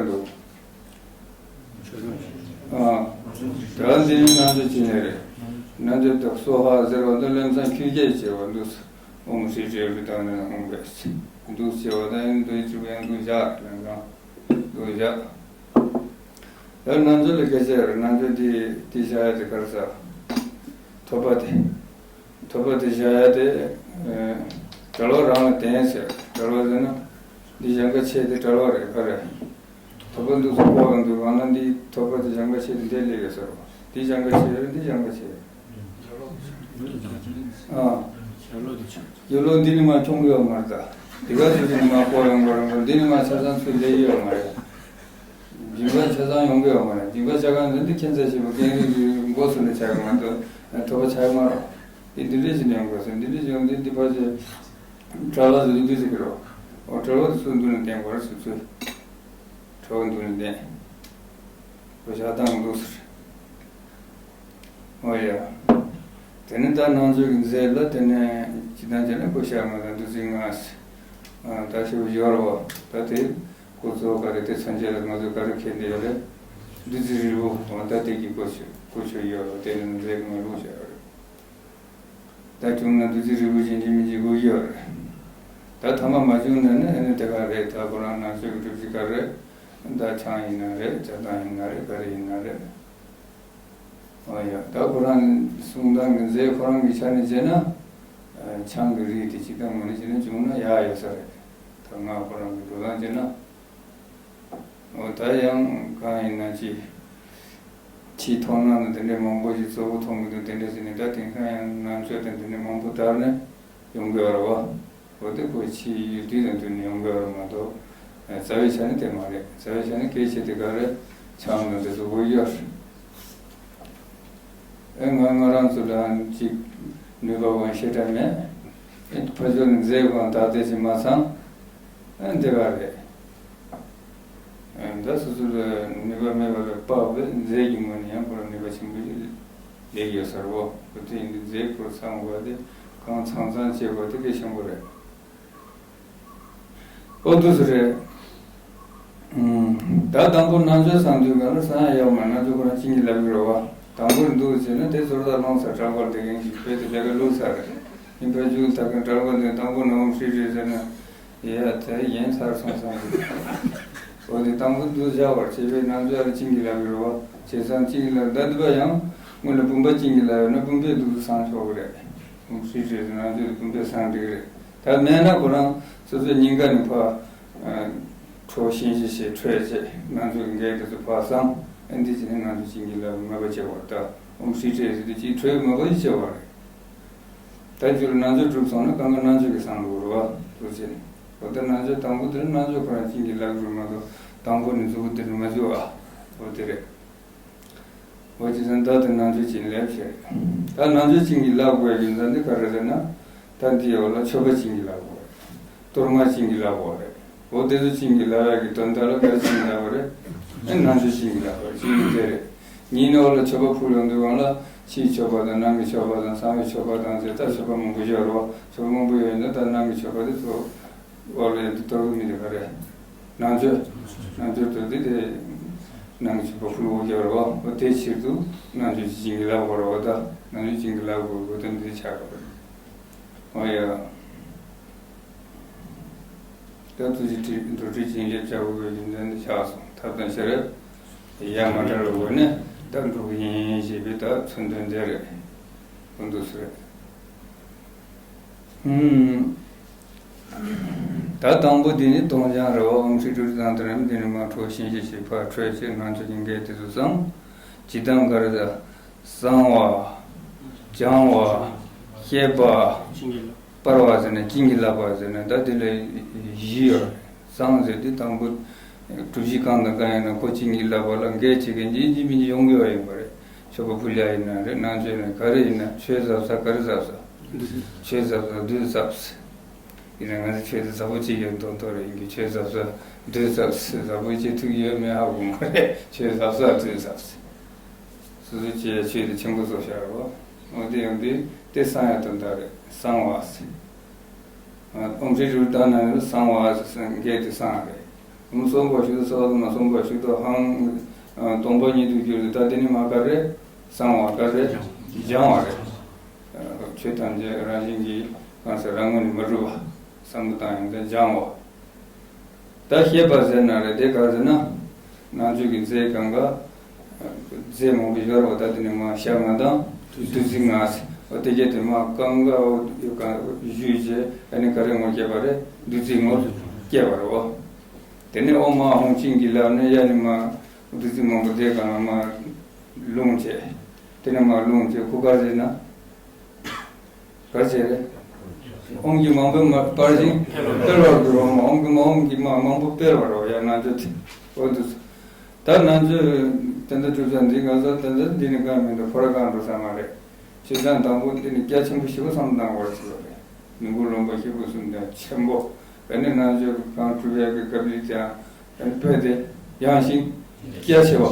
རེད་འདུག་ཨ། ད་འདི་རྣལ་འབྱོར་ཅི་ནས་རེད། རྣལ་འབྱོར་དང་སྭཱ་ཧཱ་ཟེར་བ་འདི་ལམ་སང་ཁྱོད་ཀྱིས་བྱས་པ་འདུག་ཨོཾ་ཧྲཱིཿ་ཀྲྀ་ཧྲཱིཿ་ཏཱ་ན་ཧཱུྃ་ཕཊ། འདུག་ཟེར་བ་དང་འདུག་ཅིག་ཡང་འདུག་བཞག་ལམ་སང་འདུག་བཞག་ད་རྣལ་འབྱོར་ལ་སྐད་ཆ་རེད། རྣལ་འབྱོར་འདི་འདི་བྱ་ཡ་དེ་ག་རེ་ཟེར། ཐོབ་པ་དེ། ཐོབ་པ་དེ་བྱ་ཡ་དེ། ཨ། གྲོལ་བ་རང་ལ་བརྟེན་ཟེར། གྲོལ་བ་ཟེར་ན། འདི་གཞན་ག་ཆོས་དེ་གྲོལ་བ་རེད། ག་རེ། ཐོབ་པ་འདུག་སེ་ཁོ་རང་འདུག་གང་ན་འདི་ཐོབ་པ་དེ་གཞན་ག་ཆོས་དེ་འདི་སླེབས་ཡོད་ཟེར་རོ། འདི་གཞན་ག་ཆོས་རེད། འདི་གཞན་ག་ཆོས་རེད། ཨ། ཡོད་ལོ་འདི་ནི་མ་ཁྱོང་གི་ཡོད་མ་རེད་ད། འདི་ག་ཚོད་ཅིག་ནི་མ་ཁོ་རང་ཁོ་རང་འདི་ནི་མ་ཆ་ཚང་ཚུར་སླེབས་ཡོད་མ་རེད། སྦྱིན་པ་ཆ་ཚང་ཡོང་གི་ཡོད་མ་རེད། སྦྱིན་པ་ཆ་ཚང་འདི་འདི་ཁྱད་མཚར་ཆེན་པོ་ཀེང་རུས་ཀྱི་མགོ་ཚུར་ནས་ཆགས་ཀྱི་མ་གཏོགས་ཐོབ་པ་ཆགས་ཀྱི་མ་རེད། འདི་འདི་འདྲས་ཞིག་ནས་ཡོང་དགོས་ཟེར། འདི་འདྲས་ཞིག་ཡོང་འདི་འདི་ཕར་ཆེ། གྲྭ་ལ་ཟེར་འདི་ཟེར་གི་རོ། འོ་གྲྭ་བ་དེ་ཚུར་མདུན་ནས་བསྟན་དགོས་རེད་ཟེར་ཚུལ། གྲྭ་བ་མདུན་ནས་བསྟན། འོ་བཞག་སྟངས་འདུག་ཟེར། འོ་ཡ། དེ་ནས་ད་རྣལ་འབྱོར་གྱི་རྫས་ལ་དེ་ནས་སྤྱིར་བཏང་བྱས་ན་ཁོ་ཤར་མ་དང་བདུད་རྩི་ལྔ། ད་ཞེས་པ་ཡོད་རེད་བ། ད་དེ་ཁོ་གཙོ་བོ་ག་རེ་དེ་མཚོན་བྱེད་ལ་ང་ཚོས་ག་རེ་འཁྱེར་འདི་ཡོད་རེད། བདུད་རྩི་རིལ་བུ་འོ་ད་དེ་གི་གོ་ཆོད་གོ་ཆོད་ཡོད་རེད་བ། དེ་ནས་རྫས་ཀྱི་ངོ་ལོག་བྱས་པ་རེད། ད་བྱུང་ན་བདུད་རྩི་རིལ་བུ་ཅན་གྱི་མི་གཅིག་དགོས་ཀྱི་ཡོད་རེད། ད་ཐ་མ་མ་བྱུང་ན་ནི་ཨ་ནི་དེ་ག་རེད། ད་ཁོ་རང་རྣལ་འབྱོར་གྱི་སྒྲུབ་བྱེད་ག་རེ། ད་ཆང་ཡིན་ན་རེད། ཇ་དང་ཡིན་ན་རེད། ག་རེ་ཡིན་ན་རེད། ཨོ་ཡ། ད་ཁོ་རང་གསུང་སྟངས་ཀྱི་རྫས་ཁོ་རང་གི་ཆ་ནས་བྱས་ན། ཆང་གི་རིགས་དེ་སྤྱིར་བཏང་ངོས་ནས་བྱས་ན་བྱུང་ན་ཡག་ཡོད་ས་རེད། ད་ང་ཁོ་རང་གི་འགྲོ་སྟངས་བྱས་ན། འོ་ད་ཡང་གང་ཡིན་ན་ཅི། ཕྱིའི་མཐོང་སྣང་དང་དེ་འདྲའི་མང་པོ་ཞིག་གཙོ་བོ་མཐོང་གི་འདུག་དེ་འདྲ་ཟེར་ནས་ད་དེང་སང་ཡང་རྣམ་དཔྱོད་དང་དེ་འདྲའི་མང་པོ་དར་ནས་ཡོང་གི་ཡོད་རེད་བ། འོ་དེ་ཁོ་ཕྱིའི་ཡུལ་དུས་དང་བསྟུན་ནས་ཡོང་གི་ཡོད་རེད་མ་གཏོགས། རྩ་བའི་ཆ་ནས་དེ་མ་རེད། རྩ་བའི་ཆ་ནས་སྐད་ཆ་དེ་ག་རེ་ཆང་དང་དེ་ཚོ་དགོས་ཀྱི་ཡོད་རེད། ཨེ་ང་ང་རང་ཚོ་ལ་ཅིག་ནུས་པ་དབང་ཤེས་དྲག་མེད། ཨེ་ཕ་ཆོས་ནི་མཛད་དབང་དག་དེ་ཅིག་མ་ཚང་། ཨེ་འདི་ག་རེད། ཨེ་ད་སོ་སོ་ལ་ནུས་པ་མེད་པ་ལ་དཔག་པའི་རྫས་ཀྱི་ངོས་ནས་ཡང་ཁོ་ལ་ནུས་པ་ཆེན་པོ་ཞིག་ལེགས་ཡོད་ས་རེད་བ། ཁོ་ཚོས་ཡིན་དུས་རྫས་ཁོ་ཚང་དགོས་དེ་གང་ཚང་ཚང་བྱེད་དགོས་དེ་གལ་ཆེན་པོ་རེད། ཨོ་དུ་སུ་རེད། ད་དང་པོ་རྣལ་འབྱོར་སང་དུས་ག་ལ་སང་ཡག་མ་རྣལ་འབྱོར་ཁོ་རང་བྱིན་གྱིས་བརླབས་ཀྱི་རེད་བ། དང་པོར་འདུག་ཟེར་ན་དེ་ཚོར་ད་ལོང་ས་གྲགས་པར་དེ་གན་ཞིག་བོད་དུ་ལས་ཀ་ལུགས་ས་རེད། ཡིན་པའི་རྒྱུགས་ཐག་གི་གྲགས་པར་དེ་དང་པོ་ནང་ཧྲིལ་རེད་ཟེར་ན། ཡ་དེ་ཡན་ཚར་སོང་སང་ཡིན། འོ་དེ་དང་པོ་འདུག་བཞག་པར་བྱེད་པའི་རྣལ་འབྱོར་བྱིན་གྱིས་བརླབས་ཀྱི་རེད་བ། བྱས་ཙང་བྱིན་གྱིས་བརླབས་ད་འདི་པ་ཡང་སྔོན་ལ་བུམ་པ་བྱིན་གྱིས་བརླབས་ཡོད་ན་བུམ་པས་འདུག་སང་ཆོག་གི་རེད། ཧྲིལ་རེད་ཟེར་ན་རྣལ་འབྱོར་དེ་བུམ་པས་སང་འགྲིག་གི་རེད། ད་མེད་ན་ཁོ་རང་སོ་སོའི་སྙིང་ག་ནས་ཕར། ཁྲོ་ཞིང་ཞི་ཞེས་ཁྲོས་བྱས་རྣལ་འབྱོར་གྱི་འགལ་དེ་ཚོ་ཕར་སང་། ཨ་འདི་ཅི་ནས་རྣལ་འབྱོར་བྱིན་གྱིས་བརླབས་མོས་པ་བྱེད་པར་ལྟ། ཨོམ་ཧྲི་ཁྲེ་ཟེར་དུས་ཅིག་ཁྲོས་མོས་པ་ཞིག་བྱེད་པ་རེད། ད་རྒྱུར་རྣལ་འབྱོར་གྲུབ་སོང་ན་གང་ག་རྣལ་འབྱོར་གྱིས་སང་འགྲོ་རུ་བ་དུ་བྱས་ནས། འོ་ད་རྣལ་འབྱོར་དང་པོ་དེར་རྣལ་འབྱོར་ཁོ་རང་བྱིན་གྱིས་བརླབས་རུ་མ་གཏོགས་དང་པོ་ནས་མཛུབ་གུ་དེར་མ་བྱུག་ཨ། འོ་དེ་རེད། འོ་ཅི་ཟེར་ན་ད་དེ་རྣལ་འབྱོར་བྱིན་བརླབས་བྱས། ད་རྣལ་འབྱོར་བྱིན་གྱིས་བརླབས་དགོས་ཡིན་ཙང་འདི་ག་རེ་ཟེར་ན། ད་འདི་འོག་ལ་མཆོད་པ་བྱིན་གྱིས་བརླབས་དགོས། གཏོར་མ་བྱིན་གྱིས་བརླབས་དགོས་རེད། འོ་དེ་ཚོ་བྱིན་གྱིས་བརླབས་ཡག་གི་དོན་དག་ལ་ག་རེ་བྱིན་གྱིས་བརླབས་པ་རེད། ཨེ་རྣལ་འབྱོར་བྱིན་གྱིས་བརླབས་པ་རེད། བྱིན་གྱིས་དེ་རེད། ཉིན་འོག་ལ་མཆོད་པ་ཕུལ་ཡོང་དུས་སྒང་ལ་ཕྱིའི་མཆོད་པ་དང་ནང་གི་མཆོད་པ་དང་གསང་བའི་མཆོད་པ་དང་ཟེར་ད་མཆོད་པ་མང་པོ་ཡོད་རེད་བ། མཆོད་པ་མང་པོ་ཡོད་ཡིན་ན་ད་ནང་གི་མཆོད་པ་དེ་ཚོ། འོག་ལ་ཡོད་དེ་གཏོར་གྱི་མི་དེ་ག་རེ། རྣལ་འབྱོར། རྣལ་འབྱོར་དུ་དེ་དེ། ནང་གི་མཆོད་པ་ཕུལ་དགོས་ཀྱི་རེད་བ། འོ་དེའི་ཕྱིར་དུ་རྣལ་འབྱོར་བྱིན་གྱིས་བརླབས་དགོས་རེད་བ། ད་རྣལ་འབྱོར་བྱིན་གྱིས་བརླབས་དགོས་དགོས་དོན་འདི་ཆགས་དགོས་རེད། འོ་ཡ། ད་ཐུགས་རྗེ་ཁྲི་འགྲོ་ཁྲི་བྱིན་གྱིས་བརླབས་དགོས་པའི་རྒྱུ་མཚན་འདི་ཆགས་སོང་། ཐབས་དང་ཤེས་རབ་ཡ་མ་བྲལ་བའི་སྒོ་ནས་ད་འགྲོ་གི་ཡིན་ཞེས་པའི་ད་མཚོན་དོན་དེ་རེད། འོ་འདུག་སེ་རེད། ཧུམ། ད་དང་པོ་འདི་ནི་གཏོང་སྦྱང་རེད་བ། ཨོམ་ཧྲི་ཀྲུ་ཀྲུ་དང་དེ་རིམ་འདི་ནི་མ་ཁྲོ་ཞིང་ཞི་ཞིག་ཕར་ཁྲོས་བྱས་རྣལ་འབྱོར་གྱི་འགལ་དེ་ཚོ་སང་། ཇི་ལྟར་འགའ་རེ་ད། གསང་བ། སྦྱང་བ། བཤད་པ། སྤར་བ་ཟེར་ནས་བྱིན་གྱིས་བརླབས་པ་ཟེར་ནས་ད་དེ་ལ་བཞི་ཡོད་རེད། གསང་ཟེར་དུས་དང་པོ། གྲུ་བཞི་གང་དང་གང་ཡིན་ན་ཁོ་བྱིན་གྱིས་བརླབས་པ་ལ་འགལ་བྱེད་མཁན་ཡིན་གཅིག་མིན་གཅིག་ཡོང་གི་ཡོད་ཡིན་པ་རེད། མཆོད་པ་ཕུལ་ཡ་ཡིན་ན་རེད། རྣལ་འབྱོར་ཡིན་ན་ག་རེ་ཡིན་ན་ཆོས་ཟབ་ས་ག་རེ་ཟབ་ས། ཆོས་ཟབ་ས་བདུད་ཟབ་ས། ཡིན་ན་ང་ཚོ་ཆོས་དེ་ཟབ་པོ་ཅིག་ཡོད་མདོག་མདོག་རེད། ཡིན་གྱི་ཆོས་ཟབ་ས་བདུད་ཟབ་ས་ཟབ་པོ་ཅིག་ཐུག་ཡོད་མེད་ཧ་གོ་མ་རེད། ཆོས་ཟབ་ས་བདུད་ཟབ་ས། སོ་སོ་ཆོས་ཆོས་དེ་ཆེན་པོ་བཟོ་བཞག་རོགས། འོ་དེ་ཡང་དེ་དེ་གསང་ཡ་དོན་དག་རེད། གསང་བ་ཟེར། ཨོམ་ཧྲི་ཀྲུ་ཀྲུ་ད་ན་ཡོད་གསང་བ་ཟེར་འགལ་དེ་གསང་རེད། ཨོམ་སོམ་པ་ཤུ་དོ་སོ་དོ་མ་སོམ་པ་ཤུ་དོ་ཧང་། སྟོང་པ་ཉིད་དུ་གྱུར་ཏེ་ད་དེ་ནི་མ་ག་རེ། གསང་བ་ག་རེ། སྦྱང་བ་རེད། ཆོས་ཐམས་ཅད་རང་བཞིན་གྱིས་གང་ཟེར་རང་ངོས་ནས་མ་གྲུབ་པ། བསམ་བློ་བཏང་ཡོང་དུས་སྦྱང་བ། ད་བཤད་པ་ཟེར་ན་རེད། དེ་ག་ཟེར་ན། རྣལ་འབྱོར་གྱི་རྫས་གང་ག་རྫས་མང་པོ་ཡོད་རེད་བ། ད་དེ་ནི་མ་ཤ་ལྔ་དང་བདུད་རྩི་ལྔ་ཟེར་བ་དེ་གྱད་དེ་མ་གང་ག་ཡོད་གང་བཞུས་བྱས་ཨ་ནི་ག་རེ་ངོ་སྐྱེས་པ་རེད། བདུད་རྩི་ངོ་སྐྱེས་པ་རེད་བ། དེ་ནི་ཨོ་མ་ཧོང་བྱིན་གྱིས་བརླབས་ནས་ཡ་ནི་མ་བདུད་རྩི་མང་པོ་དེ་གང་ལ་མ་ལྷུང་བྱས། དེ་ནི་མ་ལྷུང་བྱས་ཁུ་ག་ཟེར་ན། ག་བྱས་རེད། ཨོམ་གྱིས་མང་པོས་མ་སྤར་ཞིང་སྤེལ་བར་འགྱུར་རོ། ཨོམ་གྱིས་མ་ཨོམ་གྱིས་མ་མང་པོ་སྤེལ་བར་རོ། ཡང་རྣལ་འབྱོར་དེ། འོ་འདུག་ད་རྣལ་འབྱོར་དེ་འདྲ་གྲུབ་ས་འདི་ང་ཚོ་དེ་འདྲ་འདི་ནི་གང་མི་འདུག་ཕོ་ར་གང་འགྲོ་ས་མ་རེད། ཆོས་ཚན་དང་པོ་འདི་ནི་རྒྱ་ཆེན་པོ་ཞེ་པོ་བསམ་བློ་བཏང་དགོས་ཞེས་པ་རེད། ནུས་ཁུངས་ལོན་པ་ཞེ་པོ་གསུམ་ལྡན་ཆེན་པོ། ཨ་ནི་རྣལ་འབྱོར་གྱི་གང་གྲུབ་ཡག་གི་སྐབས་ལ་ཀྱང་ཨ་ནི་དཔེ་དེ་ཡངས་ཤིང་རྒྱ་ཆེ་བ། འོ་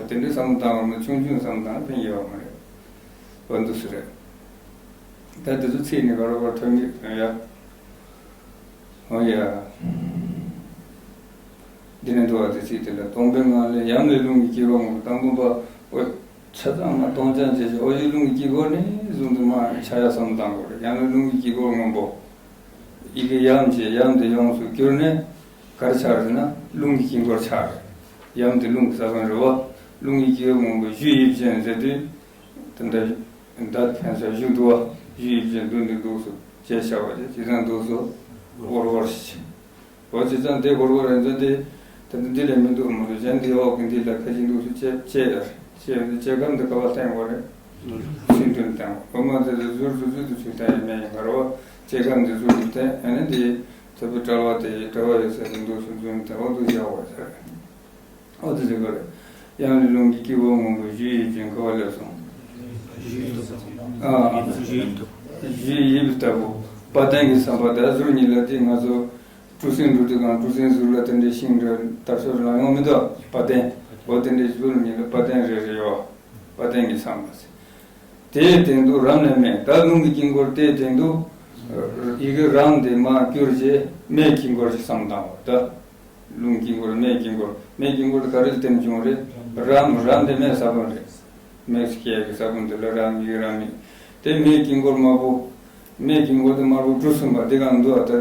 དེ་འདྲའི་བསམ་བློ་བཏང་བ་ན་ཆུང་ཆུང་བསམ་བློ་བཏང་ན་ཕན་གྱི་ཡོད་མ་རེད། འོ་འདུག་སེ་རེད། ད་དེ་ཚོ་ཚིག་ནི་ག་རོ་ག་རོ་ཐོན་གྱི་ཡ། ཨོ་ཡ། འདི་ནས་འདུག་བ་དེ་ཚིག་དེ་ལ་སྟོང་པའི་ངང་ལས་ཡབ་ལས་རླུང་གི་དཀྱིལ་འཁོར་སྔོན་པོ་དང་པོ་པ། ཨོ། ཆ་ཚང་མ་སྟོང་ཅན་བྱས་ཤིང་ཨོ་ཡི་རླུང་གི་དཀྱིལ་འཁོར་ནས་བཟུང་དུ་མ་ཆ་ཡ་བསམ་བཏང་དགོས་རེད། ཡབ་ལས་རླུང་གི་དཀྱིལ་འཁོར་སྔོན་པོ། ཡི་གེ་ཡམ་བྱས་ཡམ་དེ་ཡོངས་སུ་གྱུར་ནས་ག་རེ་ཆགས་རེད་ན་རླུང་གི་དཀྱིལ་འཁོར་ཆགས་རེད། ཡམ་དེ་རླུང་གི་ས་བོན་རེད་བ། རླུང་གི་དཀྱིལ་འཁོར་སྔོན་པོ་གཞུ་དབྱིབས་ཅན་ཟེར་དུས། དེ་འདྲ་འདར་འཕེན་ས་གཞུ་འདུག་བ། གཞུ་དབྱིབས་ཅན་འདུག་འདི་འདུག་སོ་ཅེས་བྱ་བ་ཅན་ཇི་ལྟར་འདུག་སོ་འོར་འོར་ཞེས། འོ་ཇི་ལྟར་འདི་འོར་འོར་རེད་ཚོད་དེ། དེ་འདི་ལས་མི་འདུག་མ་གཏོགས་གཞན་འདི་འོག་གི་འདི་ལ་ཁ་ཅིག་འདུག་སོ་ཅེས་ཅེས་ཡར་ཅེས་ཅེས་གམ་འདི་ག་བ་བསྟན་དགོས་རེད། ཚུལ་མཐུན་བསྟན་དགོས། འོ་མ་དེ་ཚོ་ཟུར་དུ་ཚུལ་དུ་ཚུལ་བསྟན་ཡ་མེད་ཡིན་པ་རེད་བ། ཅེས་གམ་འདི་ཟུར་དུ་བསྟན་ཨ་ནི་འདི་ཐོད་པའི་དཔྲལ་བ་དེ་དཔྲལ་བ་ཡོད་ས་དེ་འདུག་སོ་རྫུན་དེ་འོག་ཏུ་བཞག་དགོས་ཟེར། ཨོ་དེ་ཟེར་ག་རེ། ཡང་ནི་རླུང་གི་དཀྱིལ་འཁོར་སྔོན་པོ་གཞུ་དབྱིབས་ཅན་ག་བ་ལས་སོང་། ཨ། གཞུ་དབྱིབས་ལྟ་བུ། བ་དན་གྱི་ཚང་པ་དང་ཟུར་གཉིས་ལ་དེ་ང་ཚོ་གྲུ་གཟིངས་འགྲོ་དུས་གང་གྲུ་གཟིངས་ཟུར་ལ་དེ་འདྲའི་ཤིང་འདྲ་དར་ཤོར་ལ་ཡོང་མི་འདུག་བ་དན། འོ་དེ་འདྲའི་ཟུར་གཉིས་ལ་བ་དན་རེ་རེ་ཡོད། བ་དན་གྱི་ཚང་པ་ཟེར། དེའི་སྟེང་དུ་རམ་ནས་མེ། ད་རླུང་གི་དཀྱིལ་འཁོར་དེའི་སྟེང་དུ་ཡི་གེ་རམ་དེ་མར་བསྐྱུར་རྗེས་མེའི་དཀྱིལ་འཁོར་ཞིག་བསམ་བཏང་བ་ད། རླུང་དཀྱིལ་འཁོར་མེའི་དཀྱིལ་འཁོར་མེའི་དཀྱིལ་འཁོར་དེ་ག་རེ་ལ་བརྟེན་བྱུང་བ་རེད། རམ། རམ་དེ་མེའི་ས་བོན་རེད། མེ་སྐྱེ་ཡ་གི་ས་བོན་དེ་ལ་རམ་ཡི་གེ་རམ་མེ། དེ་མེའི་དཀྱིལ་འཁོར་དམར་པོ། མེའི་དཀྱིལ་འཁོར་དེ་དམར་པོ་གྲུ་གསུམ་པ་དེ་གང་འདུག་ཨ། ད་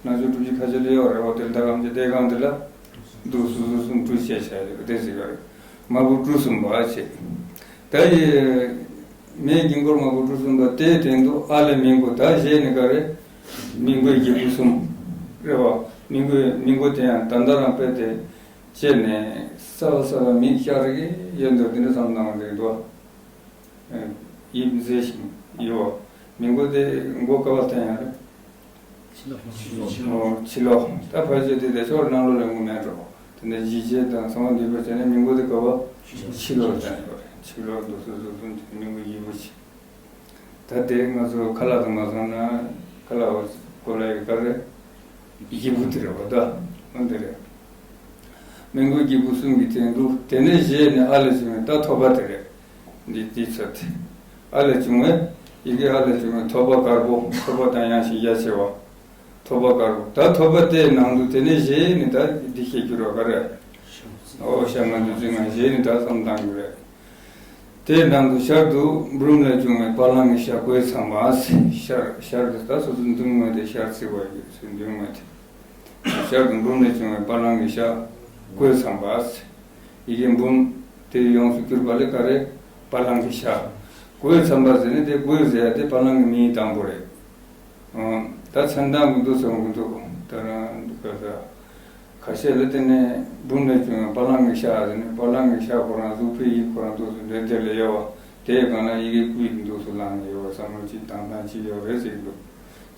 ན་ཆུང་གྲུ་བཞི་ཁ་ཤས་ལ་ཡོད་རེད་བ། དེ་ད་གང་ཅི་དེ་གང་དེ་ལ་འདུག་སོ་སོ་གསུམ་གྲུ་ཆད་བྱ་ཡོད་དེ་ཟེར་ག་རེད། དམར་པོ་གྲུ་གསུམ་པ་བྱས། ད་ཡི། མེའི་དཀྱིལ་འཁོར་དམར་པོ་གྲུ་གསུམ་པ་དེའི་སྟེང་དུ་ཨ་ལས་མི་མགོ་ད་ཞེས་ནི་ག་རེ། མི་མགོའི་སྒྱེད་པུ་གསུམ། རེད་བ། མི་མགོའི་མི་མགོ་དེ་ཡང་ད་ལྟ་རང་དཔེ་དེ་བྱས་ནས་གསལ་བ་གསལ་བ་མིག་ཤར་གི་ཡོད་འདུག་དེ་འདྲ་བསམ་གནང་བ་རེད་འདུག་ཡིབ་མཛེས་ཤིང་ཡོད་བ། མི་མགོ་དེ་མགོ་ཀ་བ་བསྟན་ཡང་རེད། ཕྱི་ལོགས། ཕྱི་ལོགས། ད་ཕལ་ཆེར་དེ་དེ་ཕྱོགས་ནང་ལོགས་ལ་ངོ་མེད་འགྲོ། དེ་ནས་ཞི་བྱེད་དང་གསང་བ་འདུས་པ་བྱས་ནས་མི་མགོ་དེ་ག་བ། ཕྱི་ལོགས་ལ་བསྟན་ཡོད་རེད། ཕྱི་ལོགས་འདུག་སོ་སོ་སོ་མི་མགོ་སྒྱེད་པུ་ཆེ། ད་དེ་ང་ཚོ་ཁ་ལག་དང་མ་སོང་ན་ཁ་ལག་བ་གོ་ལ་ཡི་ག་རེ། སྒྱེད་པུ་དེ་རེད་བ་ད། འོ་དེ་རེད། མི་མགོ་སྒྱེད་པུ་གསུམ་གྱི་སྟེང་དུ་དེ་ནས་ཞེས་ནི་ཨ་ལས་བྱུང་བའི་ད་ཐོད་པ་དེ་རེད། འདི་འདི་ཚོ་དེ། ཨ་ལས་བྱུང་བའི་ཡི་གེ་ཨ་ལས་བྱུང་བའི་ཐོད་པ་དཀར་པོ། ཐོད་པ་དང་ཡང་ཞིང་རྒྱ་ཆེ་བ། ཐོད་པ་དཀར་པོ། ད་ཐོད་པ་དེའི་ནང་དུ་དེ་ནས་ཞེས་ནི་ད་འདི་ཤེས་རྒྱུ་རོ་ག་རེ། ཨོ་ཤ་མ་འདི་ཚོའི་ངང་ཞེས་ནི་ད་བསམ་བཏང་རྒྱུ་རེད། དེའི་ནང་དུ་ཤར་དུ་འབུམ་ལས་བྱུང་བའི་བ་ལང་གི་ཤ་གོས་འཚམ་པ། ཤར་ཤར་དུ་ད་སོ་སོ་མདུན་ངོས་དེ་ཤར་བརྩིགས་པ་ཡོད་ཚུལ་མདུན་ངོས་དེ། ཤར་དུ་འབུམ་ལས་བྱུང་བའི་བ་ལང་གི་ཤ་གོས་འཚམ་པ། ཡི་གེ་འབུམ་དེ་ཡོངས་སུ་གྱུར་པ་ལས་ག་རེ། བ་ལང་གི་ཤ། གོས་འཚམ་པ་ཟེར་ནས་དེ་གོས་ཟེར་ཡ་དེ་བ་ལང་གི་མིང་དང་པོ་རེད། ཨང་། ད་མཚན་དང་གི་འདུག་ཟེར་གི་འདུག་ད་རང་འདུག་ག་ས། ཁ་ཤས་ལ་དེ་ནས་འབུམ་ལས་བྱུང་བའི་བ་ལང་གི་ཤ་ཟེར་ནས་བ་ལང་གི་ཤ་ཁོ་རང་གཟུགས་ཕུད་ཡིག་ཁོ་རང་འདུག་སུ་འདྲེ་འདྲེ་ལ་ཡོད་བ། དེའི་སྒང་ལ་ཡི་གེ་སྐུད་འདུག་སུ་ལངས་ནས་ཡོད་བ་བསམ་བློ་ཅིག་བཏང་སྟངས་ཅིག་ཡོད་རེད་ཟེར་གི་འདུག་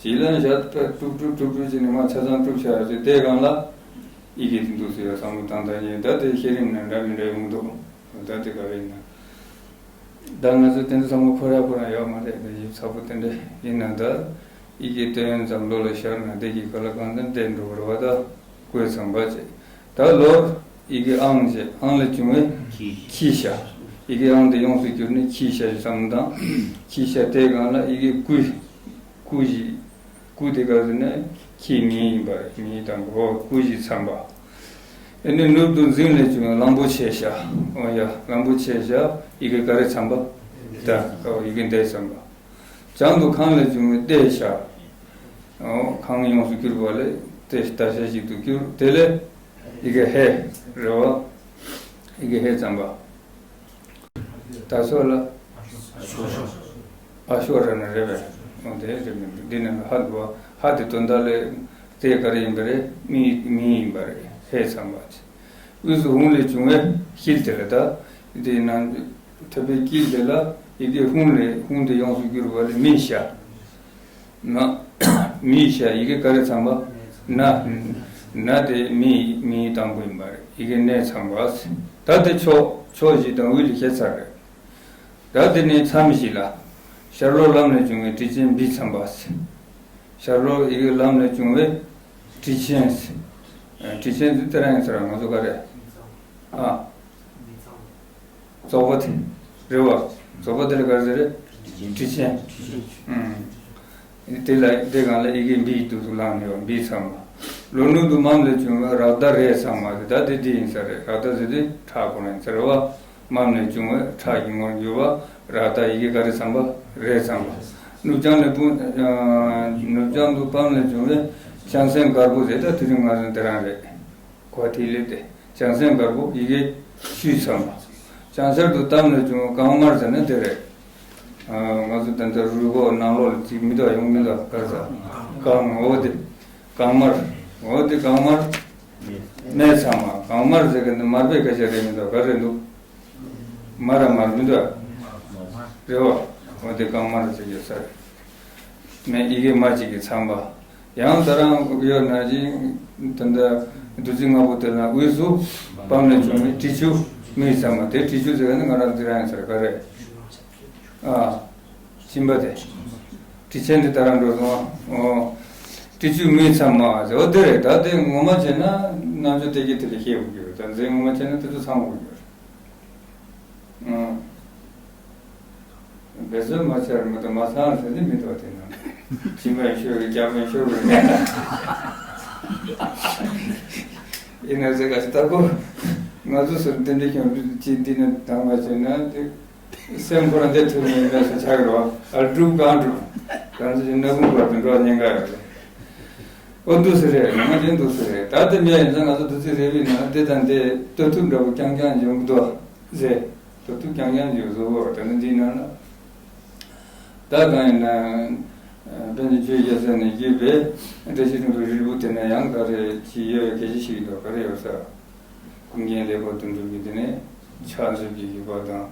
ཅིག་ལ་ཞག་པ་དཀྲུག་དཀྲུག་དཀྲུག་དཀྲུག་བྱས་ནས་མ་ཆ་ཚང་དཀྲུག་བྱ་ཡོད་ཚེ་དེའི་སྒང་ལ་ཡི་གེ་དེ་འདུག་སུ་ཡོད་བསམ་བློ་བཏང་སྟངས་ཡིན། ད་དེ་ཤེས་རིམ་ནང་འདྲ་མི་འདྲ་ཡོང་འདུག་ད་དེ་ག་རེ་ཡིན་ན། ད་ང་ཚོ་དེ་འདྲ་བསམ་བློ་འཁོར་ཡག་ཁོ་རང་ཡོད་མ་རེད། དེ་ཞིབ་ཚགས་པོ་དེ་འདྲ་ཡིན་ན་ད། ཡི་གེ་སྟོན་ཙམ་བློ་ལ་ཤར་ན་བདེ་སྐྱིད་ག་ལ་གང་འདྲ་བསྟན་འགྲོ་བར་བ་ད་གོས་འཚམ་པ་བྱས། ད་ལོར་ཡི་གེ་ཨང་བྱས་ཨང་ལས་བྱུང་བའི་ཁྱི་ཤ། ཡི་གེ་ཨང་དེ་ཡོངས་སུ་གྱུར་ནས་ཁྱི་ཤ་ཞིག་བསམ་དང་། ཁྱི་ཤ་དེའི་སྒང་ལ་ཡི་གེ་སྐུ། སྐུ་ཞིག་སྐུ་དེ་ག་ཟེར་ན་ཁྱི་མིང་ཡིན་པ་རེད། མིང་དང་པོ་སྐུ་ཞིག་འཚམ་པ། ཨེ་ནི་ནུབ་ཏུ་འཛིང་ལས་བྱུང་བའི་གླང་པོ་ཆེ་ཤ། འོ་ཡ་གླང་པོ་ཆེ་ཤ་ཡི་གེ་ག་རེ་འཚམ་པ། ད་ཡི་གེ་འདི་འཚམ་པ། བྱང་དུ་ཁང་ལས་བྱུང་བའི་ཏའི་ཤ། ཨོ་ཁང་ཡོངས་སུ་གྱུར་པ་ལས་ཏའི་ད་ཤ་ཞིག་ཏུ་གྱུར། དེ་ལས་ཡི་གེ་ཧེ་རེད་བ། ཡི་གེ་ཧེ་འཚམ་པ། ད་ཤོ་ལ། ཨ་ཤོ་ར་ན་རེད་པས། ཨོ་དེ་རེད་མིན་འདུག་འདི་ནི་ཧ་འདུག་བ། ཧ་དེ་དོན་དག་ལས་ཏའི་ག་རེ་ཡིན་པ་རེད། མི་མི་ཡིན་པ་རེད། ཧེ་འཚམ་པ། དབུས་སུ་ཧུང་ལས་བྱུང་བའི་དཀྱིལ་དེ་ལ་ད། དེའི་ནང་ཐོད་པའི་དཀྱིལ་དེ་ལ་ཡི་གེ་ཧུང་ལས་ཧུང་དེ་ཡོངས་སུ་གྱུར་པ་ལས་མི་ཤ། ན། མི་ཤ་ཡི་གེ་ག་རེ་འཚམ་པ། ན། ན་དེ་མི་མིའི་དང་པོ་ཡིན་པ་རེད། ཡི་གེ་ནས་འཚམ་པ། ད་དེ་ཕྱོགས་ཕྱོགས་བཞི་དང་དབུས་ལ་བཤད་ཚར་རེད། ད་དེ་ནས་མཚམས་བཞི་ལ། ཤར་ལྷོ་ལམ་ལས་བྱུང་བའི་དྲི་ཆེན་བི་འཚམ་པ། ཤར་ལྷོ་ཡི་གེ་ལམ་ལས་བྱུང་བའི་དྲི་ཆེན། དྲི་ཆེན་དེ་དེ་རང་ཡིན་ས་ར་ང་ཚོ་ག་རེ། ཨ། རྫོགས་པ་དེ། རེད་བ། རྫོགས་པ་དེ་ལ་ག་རེ་ཟེར་རེད། དྲི་ཆེན། ཨུམ། དེ་ལ་དེ་གང་ལ་ཡི་གེ་འབི་འདུག་ཏུ་ལངས་ནས་འབི་ཚང་མ། ལོ་ནུ་དུ་མམ་ལས་བྱུང་བའི་རག་ད་རེ་ཚང་མ་དེ་ད་དེ་དེ་ཡིན་ས་རེད། རག་ད་ཟེར་དེ་ཁྲག་ཁོ་རང་ཡིན་ས་རེད་བ། མམ་ལས་བྱུང་བའི་ཁྲག་གི་ངོར་གྱུར་པ་རག་ད་ཡི་གེ་ག་རེ་ཚང་པ་རེ་ཚང་པ། ནུབ་བྱང་ལས་སྤུ་ནུབ་བྱང་དུ་པམ་ལས་བྱུང་བའི་བྱང་སེམས་དཀར་པོ་ཟེར་ད་དེ་རིང་ང་ཚོ་འདི་རང་རེད། གོ་ཐིག་ལེ་དེ་བྱང་སེམས་དཀར་པོ་ཡི་གེ་བཅུ་ཚང་པ། བྱང་ཤར་དུ་གཏམ་ལས་བྱུང་བའི་གང་མར་ཟེར་ན་དེ་རེད། ང་ཚོ་ད་ལྟ་རུས་ཁོག་ནང་ལོགས་ལ་ཅིག་མི་འདུག་ཡོང་མི་འདུག་ག་ས། གང་འོ་དེ། གང་མར། འོ་དེ་གང་མར། སྨད་ཚང་མ་གང་མར་ཟེར་གི་འདི་མར་པའི་སྐད་ཆ་རེད་མི་འདུག་ག་རེད་འདུག་མར་ར་མར་མི་འདུག་རེད་བ། འོ་དེ་གང་མར་ཟེར་གི་ས་རེད། མེ་ཡི་གེ་མ་གཅིག་གི་ཚང་པ། ཡང་ད་རང་ཡོད་ན་ཅིག་ད་ལྟ་བདུད་རྩི་ལྔ་པོ་དེ་ལ་དབུས་སུ་པམ་ལས་བྱུང་བའི་དྲི་ཆུ་མིག་ཚང་མ་དེ་དྲི་ཆུ་ཟེར་ན་ང་རང་འདི་རང་ཡིན་ས་རེད་ག་རེད། ཨ། སྦྱིན་པ་དེ། དྲི་ཆེན་དེ་ད་རང་འགྲོ་སོང་ཨོ། དྲི་ཆུ་མིག་ཚང་མ་ཟེར་ཨོ་དེ་རེད། ད་དེ་ངོ་མ་བྱས་ན་རྣམ་དཔྱོད་དེ་གི་དེ་ལ་ཤེས་དགོས་ཀྱི་རེད། ད་འཛིན་ངོ་མ་བྱས་ན་དེ་ཚོ་ཚང་དགོས་ཀྱི་རེད། ཨང་། འབད་རྩོལ་མ་བྱར་མི་དང་མ་ཚང་ཟེར་ནི་མི་འདུག་དེ་ན། སྦྱིན་པ་ཤོར་རེད། རྒྱབ་ཡང་ཤོར་རེད། ཡིན་ན་ཟེར་ག་ཞིག་ལྟ་གོ། ང་ཚོ་སུ་འདི་འདྲ་ཁྱོད་ཅི་འདི་ནས་དང་བ་བྱས་ན་དེ། སེམས་ཁོ་རང་འདི་ཐུབ་ནས་མེད་སུ་ཆགས་རོགས་ཨ་སྒྲུབ་གང་སྒྲུབ། གང་ཚོད་ཀྱི་སྣ་ཁུང་བར་དུ་འགྲོ་ཉེན་ཁ་ཡོད་རེད། ཨོ་འདུག་སེ་རེད། ང་རྒྱན་འདུག་སེ་རེད། ད་དེ་མེད་ཡིན་ཙང་ང་ཚོ་འདུག་སེ་རེད་བི་ན་དེ་དང་དེ་ལྟོ་ཐུབ་འདྲ་པོ་རྐྱང་རྐྱང་འཇོག་འདུག་ཟེར། ལྟོ་ཐུབ་རྐྱང་རྐྱང་འཇོག་བཟོ་བོ་ད་ནི་འདི་ན་ན། ད་གང་ཡིན་ན། པཎ་ཆེན་ཆོས་རྒྱལ་ཟེར་ནས་བརྒྱུད་པའི་བཀྲ་ཤིས་ལྷུན་པོའི་རིལ་བུ་དེ་ན་ཡང་ག་རེ་ཅི་ཡོད་སྐད་ཆ་ཞིག་འདུག་ག་རེ་ཡོད་ས། ཀུན་མཁྱེན་ལེགས་པར་དོན་གྲུབ་ཀྱི་དེ་ནས་ཕྱག་མཛོད་ཀྱི་བརྒྱུད་པ་དང་།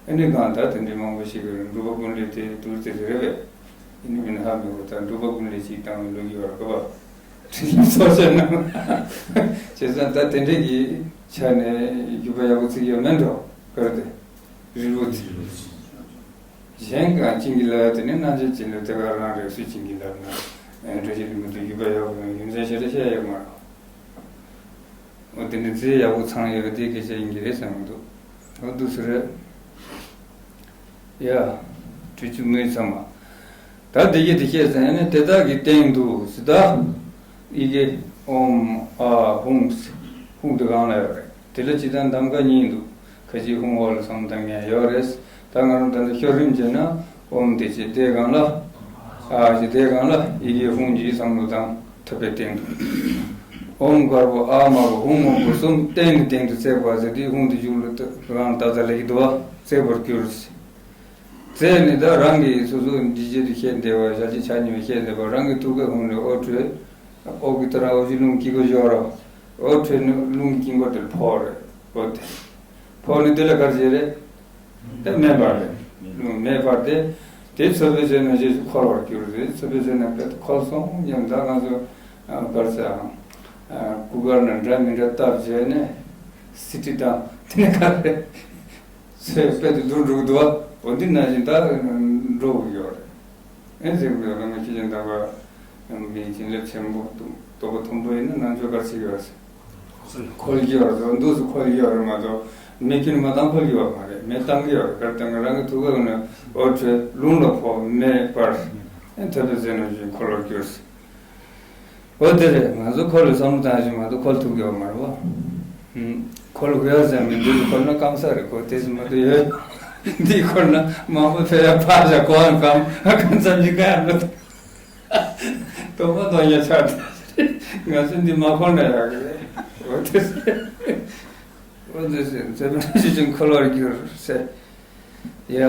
ཨ་ནི་གང་ལྟར་དེ་འདྲའི་མང་པོ་ཞིག་གིས་འབྲུག་པ་ཀུན་ལེགས་དེ་དུར་དེ་རེད་པས། ཨ་ནི་མིན་ན་ཧ་མི་གོ། ད་འབྲུག་པ་ཀུན་ལེགས་ཅིག་བཏང་བའི་ལོ་རྒྱུས་བར་གོ་བ། དྲིན་ལན་གསོག་བྱས་ན། བྱས་ཙང་ད་དེ་འདྲས་ཀྱི་ཆ་ནས་རྒྱུད་པ་ཡག་པོ་ཚིག་ཡོད་མེད་འགྲོ་གར་དེ་རིལ་བུ་ཚིག་གཞན་གང་བྱིན་གྱིས་བརླབས་དེ་ནི་རྣམ་དཔྱོད་ཅན་ལ་དེ་ག་རང་རེད། སུས་བྱིན་གྱིས་བརླབས་ན་བཀྲ་ཤིས་ལྷུན་པོ་དེ་རྒྱུད་པ་ཡག་པོ་ཡོང་རྒྱུ་མཚན་ཞེ་དྲག་བཤད་ཡོད་མ་རེད། འོ་དེ་འདྲ་རྩིས་ཡག་པོ་ཚང་ཡོད་པ་དེ་སྐད་ཆ་ཡིན་གྱི་རེད་བསམ་གྱི་འདུག་འོ་འདུག་སེ་རེད། ཡ། དྲི་ཆུ་མིག་ཚང་མ། ད་དེ་གྱིས་དེ་བཤད་ཚར་ནས་དེ་དག་གི་སྟེང་དུ་ཟེར་ད། ཡི་གེ་ཨོཾ་ཨཱཿཧཱུྃ། ཧཱུྃ་དེ་གང་ལ་ཡོད་རེད། དེ་ལ་སྤྱིར་བཏང་གདམ་ག་གཉིས་འདུག་ཁ་ཅིག་ཧཱུྃ་འོག་ལ་སོང་དང་ངས་ཡོད་རེད། ད་ང་རང་ད་ལྟ་ཤོ་རིམ་བྱས་ན་ཨོཾ་དེ་བྱས་དེ་གང་ལ། ཨཱཿ་བྱས་དེ་གང་ལ་ཡི་གེ་ཧཱུྃ་གྱིས་བསམ་བློ་བཏང་ཐུབ་པའི་སྟེང་དུ། ཨོཾ་དཀར་པོ་ཨཱཿ་དམར་པོ་ཧཱུྃ་སྔོན་པོ་གསུམ་སྟེང་ནས་སྟེང་དུ་བརྩེགས་པ་ཟེར་དུས་ཧཱུྃ་དེ་མཇུག་ལ་རང་ཏག་ཏག་ལབ་ཀྱི་འདུག་བ། བརྩེགས་པར་གྱུར། བརྩེགས་ནས་ད་རང་གིས་སོ་སོ་འདི་བྱེད་དུ་བཤད་བདེ་བ་ཞལ་གྱི་ཆ་མཉམ་བཤད་བདེ་བ་རང་གི་ཐུགས་ཀའི་ཧཱུྃ་ལས་འོད་འཕྲོས། འོག་གི་ཏ་ར་འོག་གི་རླུང་དཀྱིལ་འཁོར་སྦྱོར་རོ། འོད་འཕྲོས་ནས་རླུང་གི་དཀྱིལ་འཁོར་དེར་ཕོག་རེད། འོ་དེ། ཕོག་ནས་དེ་ལ་ག་རེ་བྱེད་རེད། དེ་མེ་འབར་རེད། རླུང་མེ་འབར་ཏེ། དེ་ཚོད་དཔག་བྱས་ན་རྗེས་སུ་འཁོལ་བར་གྱུར་ཏེ་ཚོད་དཔག་བྱས་ན་དཔེ་འཁོལ་སོང་སྙམ། ད་ང་ཚོ་ག་རེ་ཟེར། གུར་དཀར་ནང་འདྲ་མི་འདྲ་བཏབ་བྱས་ནས་སི་ཏི་དང་དེ་ནས་ག་རེ། ཚེ་དཔལ་དུ་འགྲོ་འགྲོ་གི་འདུག་བ། འོ་འདི་ནང་བཞིན་ད་འགྲོ་གི་ཡོད་རེད། ཨེ་ཟེར་གི་ཡོད། བླ་མ་ཁྱེད་ཅག་ད་བར་མིའི་བྱིན་རླབས་ཆེན་པོ་རྟོགས་པ་མཐོན་པོ་ཡིན་ན་ནང་ཆོས་ག་རེ་བྱེད་ཀྱི་ཡོད་ཟེར། འཁོར་གྱི་ཡོད་རེད། འདུག་སེ་འཁོར་གྱི་ཡོད་རེད་མ་གཏོགས་མེ་ཁྱོན་མ་བཏང་འཁོར་གྱི་ཡོད་མ་རེད། མེ་བཏང་གི་ཡོད་རེད། ག་རེ་བཏང་གི་རང་གི་ཐུགས་ཀ་ནས་འོད་འཕྲོས་རླུང་ལ་ཕོག་མེ་འབར། ཨེ་ཐོད་པའི་རྩེ་ནང་བཞིན་འཁོར་ལོར་གྱུར་ཟེར། འོ་དེ་རེད། ང་ཚོ་འཁོར་ལོས་བསམ་བློ་བཏང་ཞིག་མ་གཏོགས་འཁོར་ཐུབ་ཀྱི་ཡོད་མ་རེད་བ། ཨུམ། འཁོར་ལོ་གོ་ཡག་ཙམ་མིན་འདི་ཚོ་འཁོར་ན་སྐམ་ས་རེད་གོ། དེ་ཚོ་མ་གཏོགས་ཡོད། འདི་འཁོར་ན་མང་པོ་ཕེབས་ཡག་ཕར་བཞག་གོ་ཨང་སྐམ་ཨ་སྐམ་ཙམ་ཞིག་ག་ཡང་མི་འདུག་དོགས་པ་གཏོང་ཡག་ཆགས་ཏེ་ང་ཚོ་འདི་མ་འཁོར་ན་ཡག་གི་རེད། འོ་དེ་རེད། འོ་དེ་རེད། མཛད་པ་ནི་ཆོས་ཀྱི་འཁོར་ལོར་གྱུར་ཟེར། ཡ།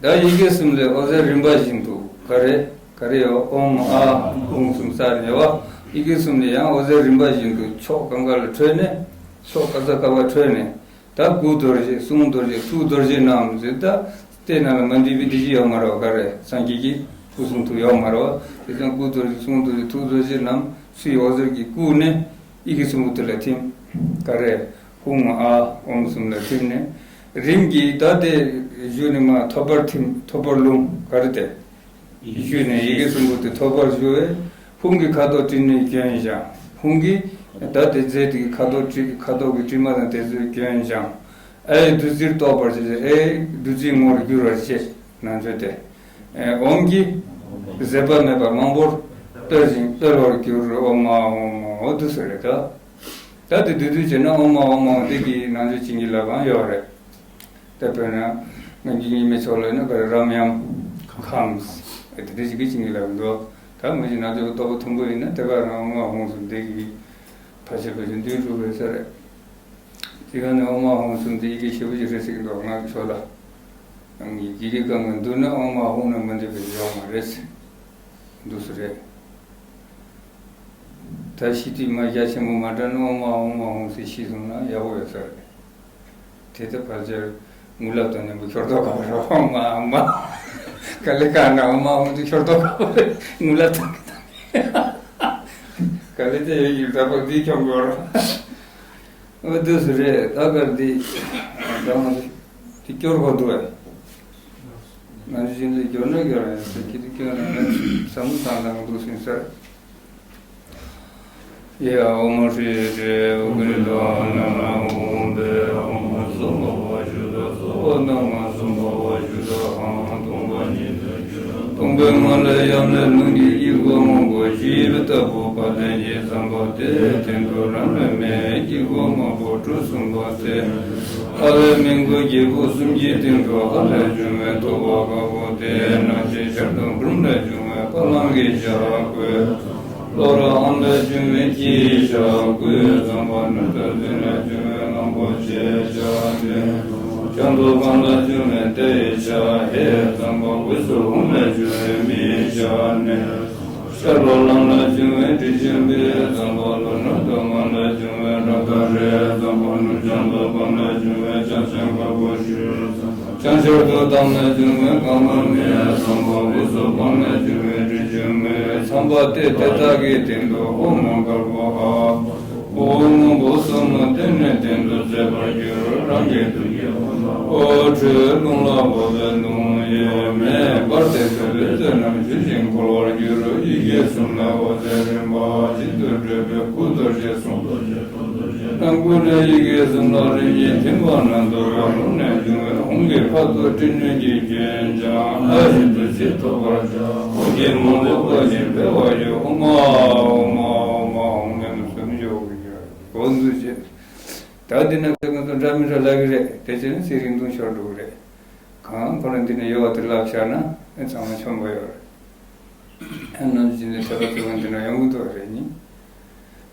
ད་ཡི་གེ་གསུམ་ལས་འོད་ཟེར་རིམ་པ་བཞིན་དུ་ག་རེ་ག་རེ་ཡོད། ཨོཾ་ཨཱཿཧཱུྃ་གསུམ་ས་ནས་བ། ཡི་གེ་གསུམ་ལས་ཡང་འོད་ཟེར་རིམ་པ་བཞིན་དུ་ཕྱོགས་གང་ག་ལ་འཕྲོས་ནས་ཕྱོགས་ག་ས་ག་བ་འཕྲོས་ནས་ད་སྐུ་རྡོ་རྗེ་གསུང་རྡོ་རྗེ་ཐུགས་རྡོ་རྗེ་རྣམས་ཟེར། ད་ལྟའི་ནང་ལ་མ་འདུས་པའི་འདི་ཅི་ཡོད་མ་རེད་བ། ག་རེ་སངས་རྒྱས་ཀྱི་སྐུ་གསུང་ཐུགས་ཡོད་མ་རེད་བ། དེ་ཙང་སྐུ་རྡོ་རྗེ་གསུང་རྡོ་རྗེ་ཐུགས་རྡོ་རྗེ་རྣམས་ཚུར་འོད་ཟེར་གྱིས་བཀུག་ནས། ཡི་གེ་གསུམ་པོ་དེ་ལ་ཐིམ། ག་རེ། ཧཱུྃ་ཨཱཿཧཱུྃ་གསུམ་ལ་ཐིམ་ནས། རིམ་གྱིས་ད་དེ་གཞུག་ནས་མར་ཐོད་པར་ཐིམ། ཐོད་པར་རླུང་ག་རེ་དེ། གཞུག་ནས་ཡི་གེ་གསུམ་པོ་དེ་ཐོད་པར་ཞུ་བས་ཧཱུྃ་གི་ཁ་དོག་དྲི་ནི་གྱོན་ཞིང་། ཧཱུྃ་གི་ད་དེ་རྫས་དེ་གི་ཁ་དོག་དྲི་ཁ་དོག་གི་དྲི་མ་དང་དེ་ཚོས་གྱོན་ཞིང་། ཨའི་བདུད་རྩིར་གཏོགས་པར་བྱེད། ཨའི་བདུད་རྩིའི་ངོར་བསྒྱུར་བར་བྱེད། ནང་ཆོས་དེ། ཨོཾ་གྱིས། ཟད་པ་མེད་པ་མང་པོར་སྤེལ་ཞིང་སྤེལ་བར་འགྱུར། ཨོ་མ་ཨོ་མ་ཨོ། འདུག་སེ་རེད་ད། ད་དེ་བསྡུས་བསྡུས་བྱས་ན་ཨོ་མ་ཨོ་མ་ཨོ་འདི་གི་ནང་ཆོས་བྱིན་གྱིས་བརླབས་པའང་ཡོད་རེད། ད་དཔེར་ན་ང་གཉིས་མེད་ཆོག་ལ་ཡིན་ན་ག་རེ་རམ་ཡམ་ཁམས་དེ་འདྲ་ཞིག་གི་བྱིན་གྱིས་བརླབས་འདུག་ད་མི་ཞིག་ནང་ཆོས་རྟོགས་པ་མཐོན་པོ་ཡིན་ན་དེ་ག་རང་ཨོ་མ་ཨོ་མ་ཨོ་འདི་གི་ཕལ་ཆེར་ཕལ་ཆེར་འདུས་གྲུབ་རེད་ས་རེད། དེ་ག་ནས་ཨོ་མ་ཧུང་གསུམ་དེ་ཡི་གེ་ཞེ་པོ་ཅིག་རེད་ཟེར་གྱི་འདུག་ང་གི་ཕྱོགས་ལ། ཡི་གེ་གང་གི་འདུག་ན་ཨོ་མ་ཧུང་ན་མི་འདུག་པའི་ཡོག་མ་རེད་ཟེར། འདུག་སུ་རེད། ད་ཤི་དུས་མ་རྒྱ་ཆེན་པོ་མ་དྲག་ན་ཨོ་མ་ཧུང་མ་ཧུང་ཟེར་ཤི་སོང་ན་ཡག་པོ་ཡོད་ས་རེད། དེ་ལྟ་བར་ཆད་ངུ་ལབ་དང་མཉམ་པོ་ཤོར་དོགས་ཁ་པོ་རེད། ཨོ་མ་ཨོ་མ། ག་ལེ་ག་ན་ཨོ་མ་ཧུང་དུ་ཤོར་དོགས་ཁ་པོ་རེད། ངུ་ལབ་དང་གི་དང་། ག་ལེ་དེ་ཡོད་ཡིན་ད་པར་འདི་ཁྱོད་དགོས་རོགས། འོ་དུས་སུ་རེད་ད་གར་འདི། ད་ང་ཚོ་འདི་སྐྱོར་དགོས་འདུག་ཨེ། ང་ཚོ་ཅི་འདི་སྐྱོར་ན་སྐྱོར་ཡང་ཟེར་གྱི་འདི་སྐྱོར་ན་ང་བསམ་བློ་བཏང་བཏང་འདུག་སེ་ཟེར། ཡ་ཨོ་མ་ཧྲི་ཧྲི་ཨོ་ཀི་རི་ཏོ་ཨ་ན་ན་ཨོ་ཧུམ་བེ་ཨོ་མ་སོ་མ་བ་ཞུ་ད་སོ་བ་ན་མ་སོ་མ་བ་ཞུ་ད་ཧང་སྟོང་པ་ཉིད་དུ་སྟོང་པའི་ངང་ལས་ཡར་ལས་རླུང་གི་དཀྱིལ་འཁོར་སྔོན་པོ་བཞི་པའི་ལྟ་བུ་བ་ལྷན་ཅིག་ཚངས་པ་དེའི་སྟེང་དུ་རང་ལས་མེའི་དཀྱིལ་འཁོར་སྔོན་པོ་གྲུ་གསུམ་པ་སྟེ། ཨ་ལས་མི་མགོ་སྒྱེད་པུ་གསུམ་གྱི་སྟེང་དུ་ཨ་ལས་བྱུང་བའི་ཐོད་པ་དཀར་པོ་སྟེ། སྣང་ཞེན་ཆར་དང་འབུམ་ལས་བྱུང་བའི་པ་ལང་གི་ཞྭ་གོས། གློག་ར་ཨང་ལས་བྱུང་བའི་ཁྱི་ཞྭ་གོས། ཚངས་པ་ནུབ་དང་བདུན་ལས་བྱུང་བའི་གླང་པོ་ཆེ་ཞྭ་གདོན། ལྕགས་མདོག་སྤང་ལ་བྱུང་བའི་རྟའི་ཞྭ་ཧེ། ཚངས་པ་དབུས་སུ་འོང་ལ་བྱུང་བའི་མིའི་ཞྭ་ནི། ཤར་ལྷོ་ལམ་ལ་བྱུང་བའི་དྲི་ཆེན་པོའི་ཚངས་པ་ལྷོ་ནུབ་ཏུ་འོང་ལ་བྱུང་བའི་རཀྟ་རི། ཚངས་པ་ནུབ་བྱང་དུ་འཕངས་ལ་བྱུང་བའི་ལྕང་སྲང་དཀར་པོ་ཞུ། བྱང་ཤར་དུ་འཐམས་ལ་བྱུང་བའི་ཀ་མ་མི། ཚངས་པ་དབུས་སུ་འཕངས་ལ་བྱུང་བའི་དྲི་ཆེན་མོའི་ཚངས་པ་སྟེ། དེ་དག་གི་སྟེང་དུ་འོ་མ་དཀར་པོ་ཨ། འོ་སྔོན་པོ་གསུམ་མོ་སྟེང་ནས་སྟེང་དུ་ཟད་པར་འགྱུར། རང་གི་ཐུགས་ཀྱི་འོ་འཕྲོས་རླུང་ལ་འོ་ཟེར་གདུང་ཡོད་མེད་པར་དེ་ཚོ་ལས་ཚོད་རྣམས་ཞུ་ཞིང་འཁོར་བར་འགྱུར། ཡི་གེ་གསུམ་ལ་འོ་ཟེར་རིམ་པ་བཞིན་དུ་འགྲེལ་པའི་སྐུ་རྡོ་རྗེ་གསུང་། རྣམ་ཀུན་ནས་ཡི་གེ་གསུམ་ལ་རིམ་གྱིས་ཐིམ་པ་རྣམས་དུ་རང་རླུང་ནས་བྱུང་བའི་ཧཱུྃ་གིས་ཕ་ཚོ་སྤྲིན་ནུས་ཀྱིས་བརྒྱན་ཀྱང་ཨ་བཞིན་དུ་ཇི་ཐོབ་པར་བྱ། ཧཱུྃ་གིས་མང་པོ་བསྐོར་ཞིང་འཕེལ་བར་འགྱུར། ཨོ་མ་ཨོ་མ་ཨོ་མ་ཨོ་མ་ཨོ་མ་ཨོ་མ་ཨོ་མ་ཨོ་མ་ཨོ་མ་ཨོ་མ། འོ་འདུག་ཅེས། ད་འདི་ན་ཁྱེད་ཚོ་འདྲ་མི་འདྲ་ལབ་ཀྱི་རེད། དེ་བྱས་ན་ཚིག་རིང་ཐུང་ཤོར་འགྲོ་གི་རེད། གང་ཁོ་ན་འདི་ན་ཡོད་པ་དེ་ལབ་བཞག་ན་ཨེ་ཚང་མ་མཆོད་པ་ཡོད་རེད། ཨ་ནམ་རྒྱུན་ནས་དད་པ་བརྩེ་བ་འདི་ན་ཡོང་གི་འདུག་རེད་ནི།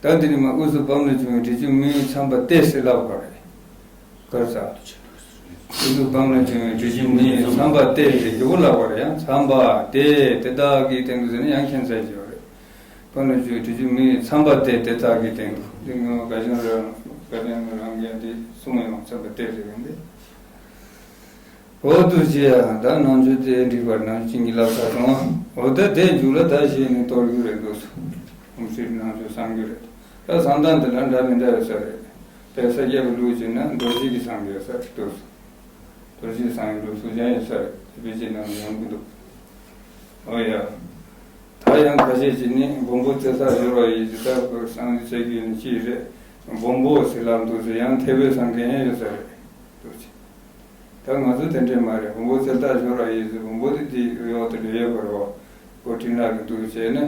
ད་འདི་ནི་མ་དབུས་སུ་བམ་ལ་བྱུང་བའི་དྲི་ཆུ་མིའི་ཚངས་པ་སྟེ་ཟེར་ལབ་པ་རེད། གར་ས། དབུས་སུ་བམ་ལ་བྱུང་བའི་དྲི་ཆུ་མིའི་ཚངས་པ་སྟེ་ཟེར་རྒྱུ་བོ་ལབ་པ་རེད། ཡང་ཚངས་པ་སྟེ་དེ་དག་གི་སྟེང་དུ་ཟེར་ན་ཡང་ཁྱད་མཚར་ཅིག་ཡོད་རེད། བམ་ལ་བྱུང་བའི་དྲི་ཆུ་མིའི་ཚངས་པ་སྟེ་དེ་དག་གི་སྟེང་དུ། འདི་ངོ་དགའ་ཞང་རང་དགའ་ཞང་རང་གིས་འདི་གསུངས་ཡོང་། ཚངས་པ་སྟེ་ཟེར་བ་འདི། འོ་འདུག་ཅེས། ད་ནང་ཆོས་དེ་འགྲིག་པར་ནང་བཞིན་གྱི་ལབ་ཚར་སོང་། འོ་ད་དེ་མཇུག་ལ་ད་ཞེས་ནས་གཏོར་རྒྱུ་རེད་འདུག་སོ། ཨུམ་སྲིད་ནང་ཆོས་བསམ་རྒྱུ་རེད། ད་བསམ་སྟངས་དེ་ལ་འདྲ་མི་འདྲ་ཡོད་ས་རེད། དཔེ་ས་སྐྱ་པའི་ལུགས་བྱས་ན་རྡོ་རྗེ་གི་བསམ་རྒྱུ་ཡོད་ས་རེད་འདུག་སོ། རྡོ་རྗེ་བསམ་རྒྱུ་ལུགས་སུ་ཀྱང་ཡོད་ས་རེད། དེ་དཔེ་ཆའི་ནང་ཡོང་གི་འདུག་འོ་ཡ། ད་ཡང་ཁ་ཤས་ཀྱིས་ནི་སྦོམ་པོ་རྩེ་ལྟར་སྦྱོར་བ་ཡིས་ཀྱི་ད་བསམ་རྒྱུ་བྱེད་རྒྱུ་ནི་ཅི་རེད། སྦོམ་པོ་ཟེར་ལབ་འདུག་ཟེར་ཡང་འཐད་པའི་བསམ་མཁན་ཡང་ཡོད་ས་རེད་འདུག་ཅེས། ད་ང་ཚོ་དེ་འདྲས་མ་རེད། སྦོམ་པོ་རྩེ་ལྟར་སྦྱོར་བ་ཡིས་ཟེར། སྦོམ་པོ་དེ་དེའི་འོག་ཏུ་ལུས་ཡོད་པ་རེད་བ། ཁོ་འཕྲིན་ལས་ཀྱི་འདུག་བྱས་ནས་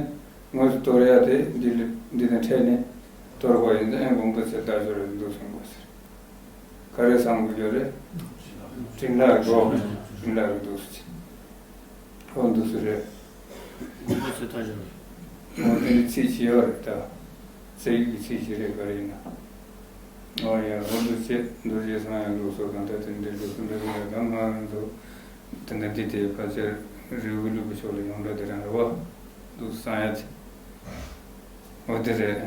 དངོས་སུ་གཏོར་ཡ་དེ་འདི་ལ་འདི་དང་འཕྲད་ནས་གཏོར་བ་ཡིན་ཙང་ཨེ་སྦོམ་པོ་རྩེ་ལྟར་སྦྱོར་བ་ཡིས་འདུག་གསུང་དགོས་ཟེར། ག་རེ་བསམ་དགོས་ཀྱི་རེད། འཕྲིན་ལས་ཀྱི་འོག་འཕྲིན་ལས་ཀྱི་འདུག་ཟེར། ཁོ་འདུག་ཟེར་རེད། སྦོམ་པོ་རྩེ་ལྟར་སྦྱོར་བ། འོ་དེ་ནི་ཚིག་ཅིག་ཡོད་རེད་ད། རྩེ་གི་ཚིག་ཅིག་རེད་ག་རེ་ཡིན་ན། འོ་ཡ་འོ་འདུག་ཅེས་འདུག་ཅེས་སང་ཡང་འདུག་སོ་གང་ལྟར་དེ་འདྲའི་འདུག་སོ་འདྲ་གི་རེད། ད་ང་ཚོ་དེ་འདྲ་འདི་དེ་ཕལ་ཆེར་རི་བོ་ཀླུ་བུ་ཕྱོགས་ལ་ཡོང་འདྲ་དེ་རང་རེད་བ། འདུག་བསམ་ཡ་ཅིག་འོ་དེ་རེད།